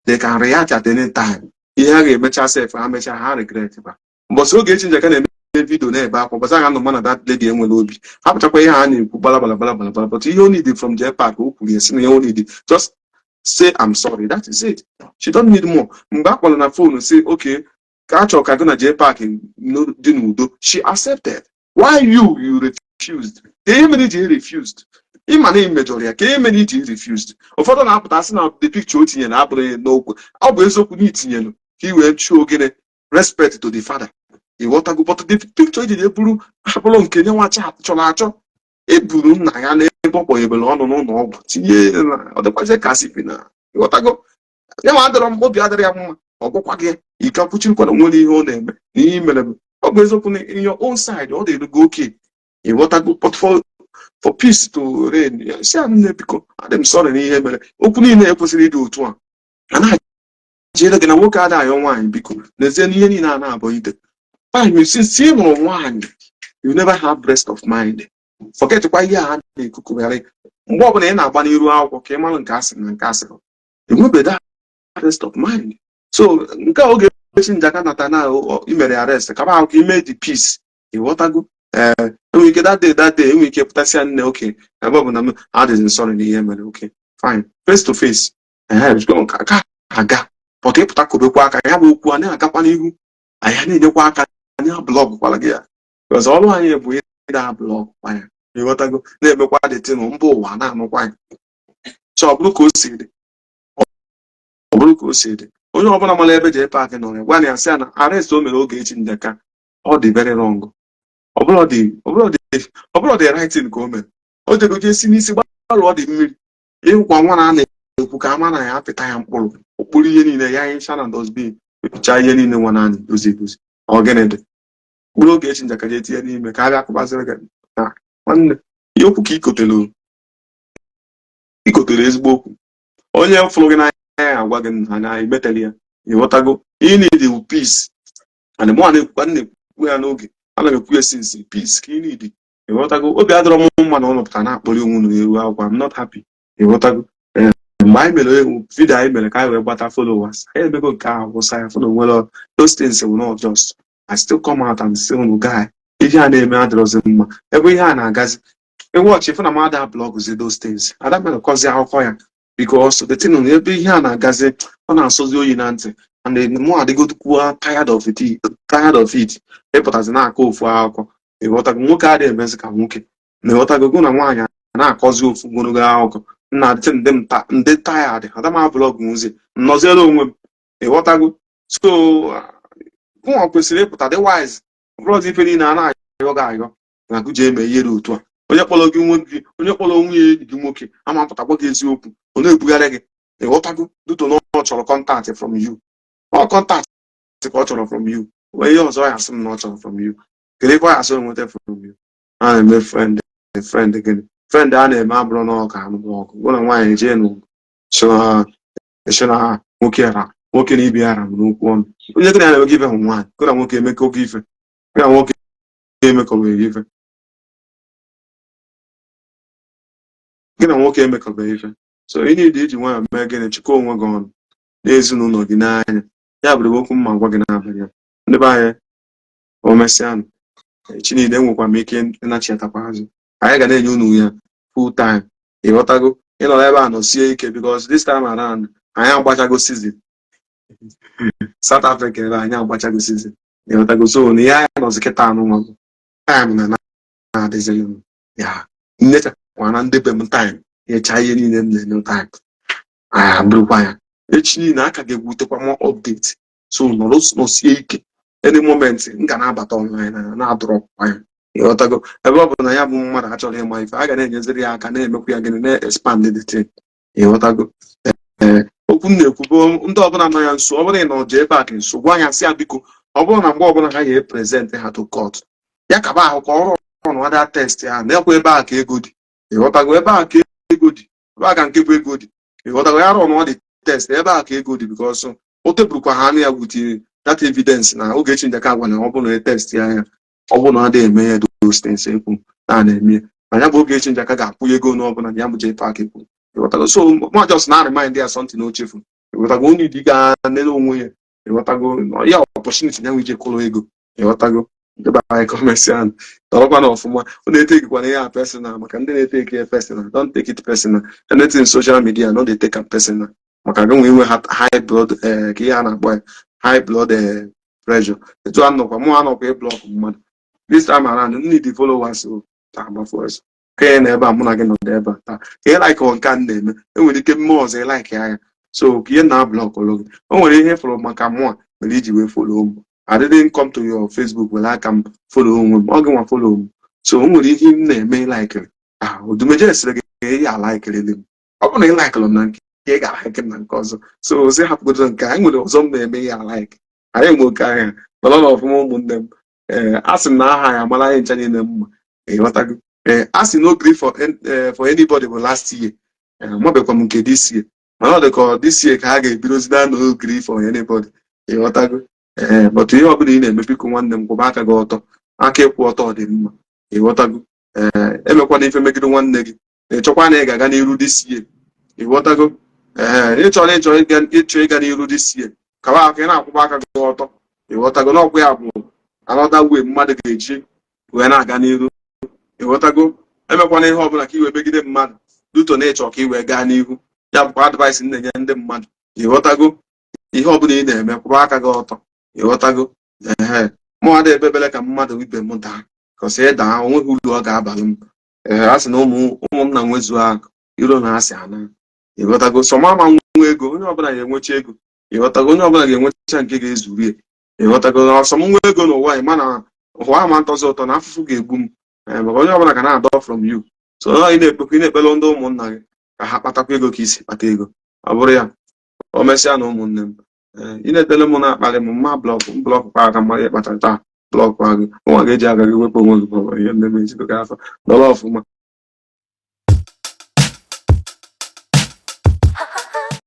They can react at any time. Ihe ha ga-emecha sef, ha mechaa, ha regret ba. Mbọsị Ogechi Njaka na-eme video na-ebe akwa, mbọsị agha nọ mana that lady enwere obi ha pụchakwa ihe a na-ekwu gbala gbala gbala gbala gbala. But ihe o need from JPAC, o kwuru ya sị na ihe o need, just say, "I'm sorry." That is it. She don't need more. Mgbe a kpọrọ na phone si okay, ka a chọrọ ka gị na JPAC dị n'udo, she accepted. Why you refused? Ka ihe mere iji refused? Ịma na ị mejọrọ ya, ka ihe mere iji refused? Ụfọdụ na-apụta sị na the picture o tinyere abụghị n'okwu. Ọ bụ eziokwu na itinyelu ka ị wee show gịnị? Respect to the father. Ịghọtago? But the picture ejiri eburu abụrụ nke nye nwa chọrọ achọ eburu nna ya n'ebe ọ kpọnyebere ọnụ n'ụlọ ọgwụ tinye na ọ dịkwazie ka asị na. Ịghọtago? Ya ma adịrọ m obi adịrị ya mma. Ọ gwakwa gị ike akwụchirikwa na nwere ihe ọ na-eme na ihe mere bụ ọ bụ eziokwu na in your own side ọ dịrị gị oke. Ịghọtago? But for peace to reign, ya si ya, "Nne, biko, adị m sorry na ihe mere." Okwu niile ekwesịrị ịdị otu a a na-ejere gị na nwoke ada ayọ nwaanyị biko. N'ezie na ihe niile a na-abọ ide. Fine, since ị nụrụ nwaanyị, you never have rest of mind. Forget kwa ihe a na-ekukugharị. Mgbe ọbụla ị na-agba n'iru akwụkwọ ka ị mara nke asị na nke asịrị, enwebe that rest of mind. So nke a Ogechi Njaka nata na imere arrest kaba ahụ ka ime the peace. Ịghọtago? Ee, enwere ike that day enwere ike pụtasịa, "Nne, oke ebe ọ bụ na m adịghị sorry na ihe mere." Okay, fine, face to face. Ee, ka aga pọta ịpụta kobekwa aka ya bụ okwu a na-agakwa n'ihu. Anyị na-enyekwa aka, anyị block kwara gị ya, because ọrụ anyị bụ ịda block kwa ya. Ịghọtago? Na-emekwa dịtịnụ mba ụwa na-anụkwa ya. So ọ bụrụ ka o si dị, ọ bụrụ ka o si dị, onye ọbụla mara ebe JPAC nọ ya, gwa na ya sị ya na arrest o mere Ogechi Njaka, ọ dị very wrong. Ọ bụrụ dị right thing ka o mere. O jego jee si n'isi gbalụọ dị mmiri ịhụkwa nwa na a na-ekwu ka ama na ya apịta ya mkpụrụ okpuru ihe niile ya hicha na dustbin, wepụcha ihe niile nwa naanị dozi edozi. Ọ gịnị dị mkpụrụ Ogechi Njaka jee tinye n'ime ka a bịa kụbaziri gị na nwanne ihe okwu ka ikotere, ikotere ezigbo okwu. Onye fụrụ gị n'anya ya agwa gị na na imeteli ya. Ịghọtago? Ihe need bụ peace, and mụ na-ekwukwa, na-ekwu ya n'oge, ana m ekwu ya since. Peace ka ị need. Ịghọtago? Obi adịrọ m mma na ọ nọpụta na-akpọrọ onwe unu n'elu akwụkwọ. I'm not happy. Ịghọtago? Ee, Mgbe anyị mere video anyị mere ka anyị wee gbata followers, anyị emego nke ahụ, wụsa ya, fụ na onwere those things will not just. I still come out and say, "Unu guy, ihe a na-eme adịrọzi mma." Ebe ihe a na-agazi, ewọchị fụ na m ada blọgzi those things, ada mere kọzi akụkọ ya, because the thing na ebe ihe a na-agazi, ọ na-asọzi oyi na ntị, and mụ adịgokwuo tired of it, tired of it. Ịpụtazi na-akọ ofu akụkọ, ịghọtago? Nwoke adịghị emezi ka nwoke na, ịghọtago? Gụ na nwaanyị na-akọzi ofu ogologo akụkọ nna adịtị ndị m ndị tired. Ada m blog nzi nnọziere onwe m, ịghọtago? So gụnwa kwesịrị ịpụta dị wise. Bụrụzi ife niile a na-ayọ gị ayọ na gụ jee mee ihe dị otu a. Onye kpọrọ gị nwoke gị, onye kpọrọ nwunye enyi gị nwoke ama apụtakwa gị eziokwu, ọ na-ebugharị gị, ịghọtago? Duto na ọ chọrọ contact from you, ọ contact ka ọ chọrọ from you. Nwee ihe ọzọ ya asị m na ọ chọrọ from you? Kedu ife ọ ya asị nweta from you? A na-eme friend, friend gịnị? Friend a na-eme abụrụ na ọ ka anụ ọgụ. Gụ na nwaanyị jee n'ugwu si na nwoke ara nwoke na ibe ya ara m n'okwu ọnụ. Onye gị na ya na-emekọ ife hụ nwaanyị, gụ na nwoke emekọ oke ife, gị na nwoke emekọbeghị ife, gị na nwoke emekọbeghị ife. So ị need iji nwayọọ mee gịnị? Chịkọ onwe gị ọnụ n'ezinụlọ gị n'anya. Ya bụrụ okwu mma gwa gị n'abalị a. Ndị be anyị, o mesịanụ. Echi niile enwekwa m ike ịnachiatakwa azụ. Anyị ga na-enye unu ya full time, ịghọtago? Ịnọrọ ebe a nọsie ike, because this time around anyị agbachago season South Africa. Ebe anyị agbachago season, ịghọtago? So na ihe anyị nọzi kịta anụ nwa bụ time na na-adịzighị m ya nnechakwa na ndị be m time nyecha ihe niile m na-enye time. Anyị abụrụkwa ya echi niile aka ga-egwutekwa more update. So nọrọ nọsie ike. Any moment m ga na-abata online na na-adọrọkwa ya, ịghọtago? Ebe ọ bụ na ya bụ mmadụ achọrọ ịma ife, a ga na-enyeziri ya aka, na-emekwa ya gịnị, na-expand the thing, ịghọtago? Ee, okwu m na-ekwu bụ, ndị ọbụla nọ ya nso, ọ bụrụ na ị nọ jee back nso, gwa ya, sị ya biko, ọ bụrụ na mgbe ọbụla ha ga-epresent ha to court, ya kaba ahụ ka ọrụ ọnụ ada test ya na-ekwe. Ebe a ka ego dị, ịghọtago? Ebe a ka ego dị, ebe a ka nke bụ ego dị, ịghọtago? Ya rụọ dị test, ebe a ka ego dị, because o teburukwa ha anya ya with that evidence na Ogechi Njaka gwa na ọ bụrụ na e test ya ya, ọ bụrụ na ọ dị eme ya those things ekwu na na-eme ya, na ya bụ Ogechi Njaka ga-akwụ ego n'ọbụla na ya bụ JPAC ekwu, ịghọtago? So ma just na remind ya something o chefu, ịghọtago? Onye dị ga nene onwe ya, ịghọtago? Ya opportunity ya nwe ije kwụrụ ego, ịghọtago? Ndị be anyị, kọmesian nọrọkwa na ọfụma. Ọ na-etekikwana ihe a personal. Maka ndị na-eteke ya personal, don't take it personal. Anything social media, no dey take am personal, maka gị nwe inwe high blood, ka ihe a na-akpọ ya high blood pressure. Etu a nọkwa mụ anọkwa ịblock mmadụ this time around. Need followers o taa agbafu ọsọ ka ị na ebe a mụ na gị nọdụ ebe a taa ka ị like nke a m na-eme. Enwere ike mmụọ ọzọ ị like ya. So ka ihe na block ụlụ gị, o nwere ihe fọrọ maka mụa mere iji wee follow m. I didn't come to your Facebook were aka m follow onwe m. Ọ gị nwa follow m. So o nwere ihe m na-eme likere. Ah, Odumeje sịrị gị ka ị alikirili m. Ọ bụrụ na ị likere m na nke, ị ga-alike m na nke ọzọ. So ozi hapụgodo nke anyị nwere ọzọ m na-eme ihe alike anyị nwe oke ahịa nọrọ n'ọfụma. Ụmụnne m, ee, a sị m na aha ya amara anyị ncha niile mma, ịghọtago? Ee, a sị no gree for anybody bụ last year. Ee, mabekwa m nke this year, mana ọ dị ka this year ka ha ga-ebidozi na no gree for anybody, ịghọtago? Ee, but ihe ọbụla ị na-eme, biko nwanne m, kwụba aka gị ọtọ. Aka ịkwụ ọtọ dị mma, ịghọtago? Ee, emekwana ife megide nwanne gị. Ị chọkwa na ị ga-aga n'iru this year, ịghọtago? Ee, ịchọrọ ịchọ ịga n'iru this year, kawa aka ị na-akwụba aka gị ọtọ, ịghọtago? N'ọkwa ya bụ another way mmadụ ga-eji wee na-aga n'iru, ịghọtago? Emekwana ihe ọbụla ka i wee megide mmadụ duto na ịchọ ka ị wee gaa n'ihu. Ya bụkwa advice m na-enye ndị mmadụ, ịghọtago? Ihe ọbụla ị na-eme, kwụba aka gị ọtọ, ịghọtago? Ehe, mụ ada ekpebele ka mmadụ ibe m daa kọsị ịdaa, onweghị uru ọ ga-abalị m. Ee, a sị na ụmụ ụmụ m na nwezuo akụ iro na asị ana, ịghọtago? Sọ ma ama nwe ego, onye ọbụla ga-enwecha ego, ịghọtago? Onye ọbụla ga-enwecha nke ga-ezuru ya, ịghọtago? Na ọsọ m nwe ego n'ụwa, ị ma na ụwa ama ntọzi ụtọ na afụfụ ga-egbu m. Ee, maka onye ọbụla ga na-adọ from you. So ị na-ekpekwa, ị na-ekpere ndị ụmụnna gị ka ha kpatakwa ego ka isi kpata ego. Ọ bụrụ ya o mesịa na ụmụnne m. Ee, ị na-etele m na-akparị m mma block m, block kwa aka mmadụ ịkpata taa, block gị nwa ga-eji aka gị wepụ onwe gị. Bụ ihe nne m ezigbo gị afọ nọrọ ọfụma.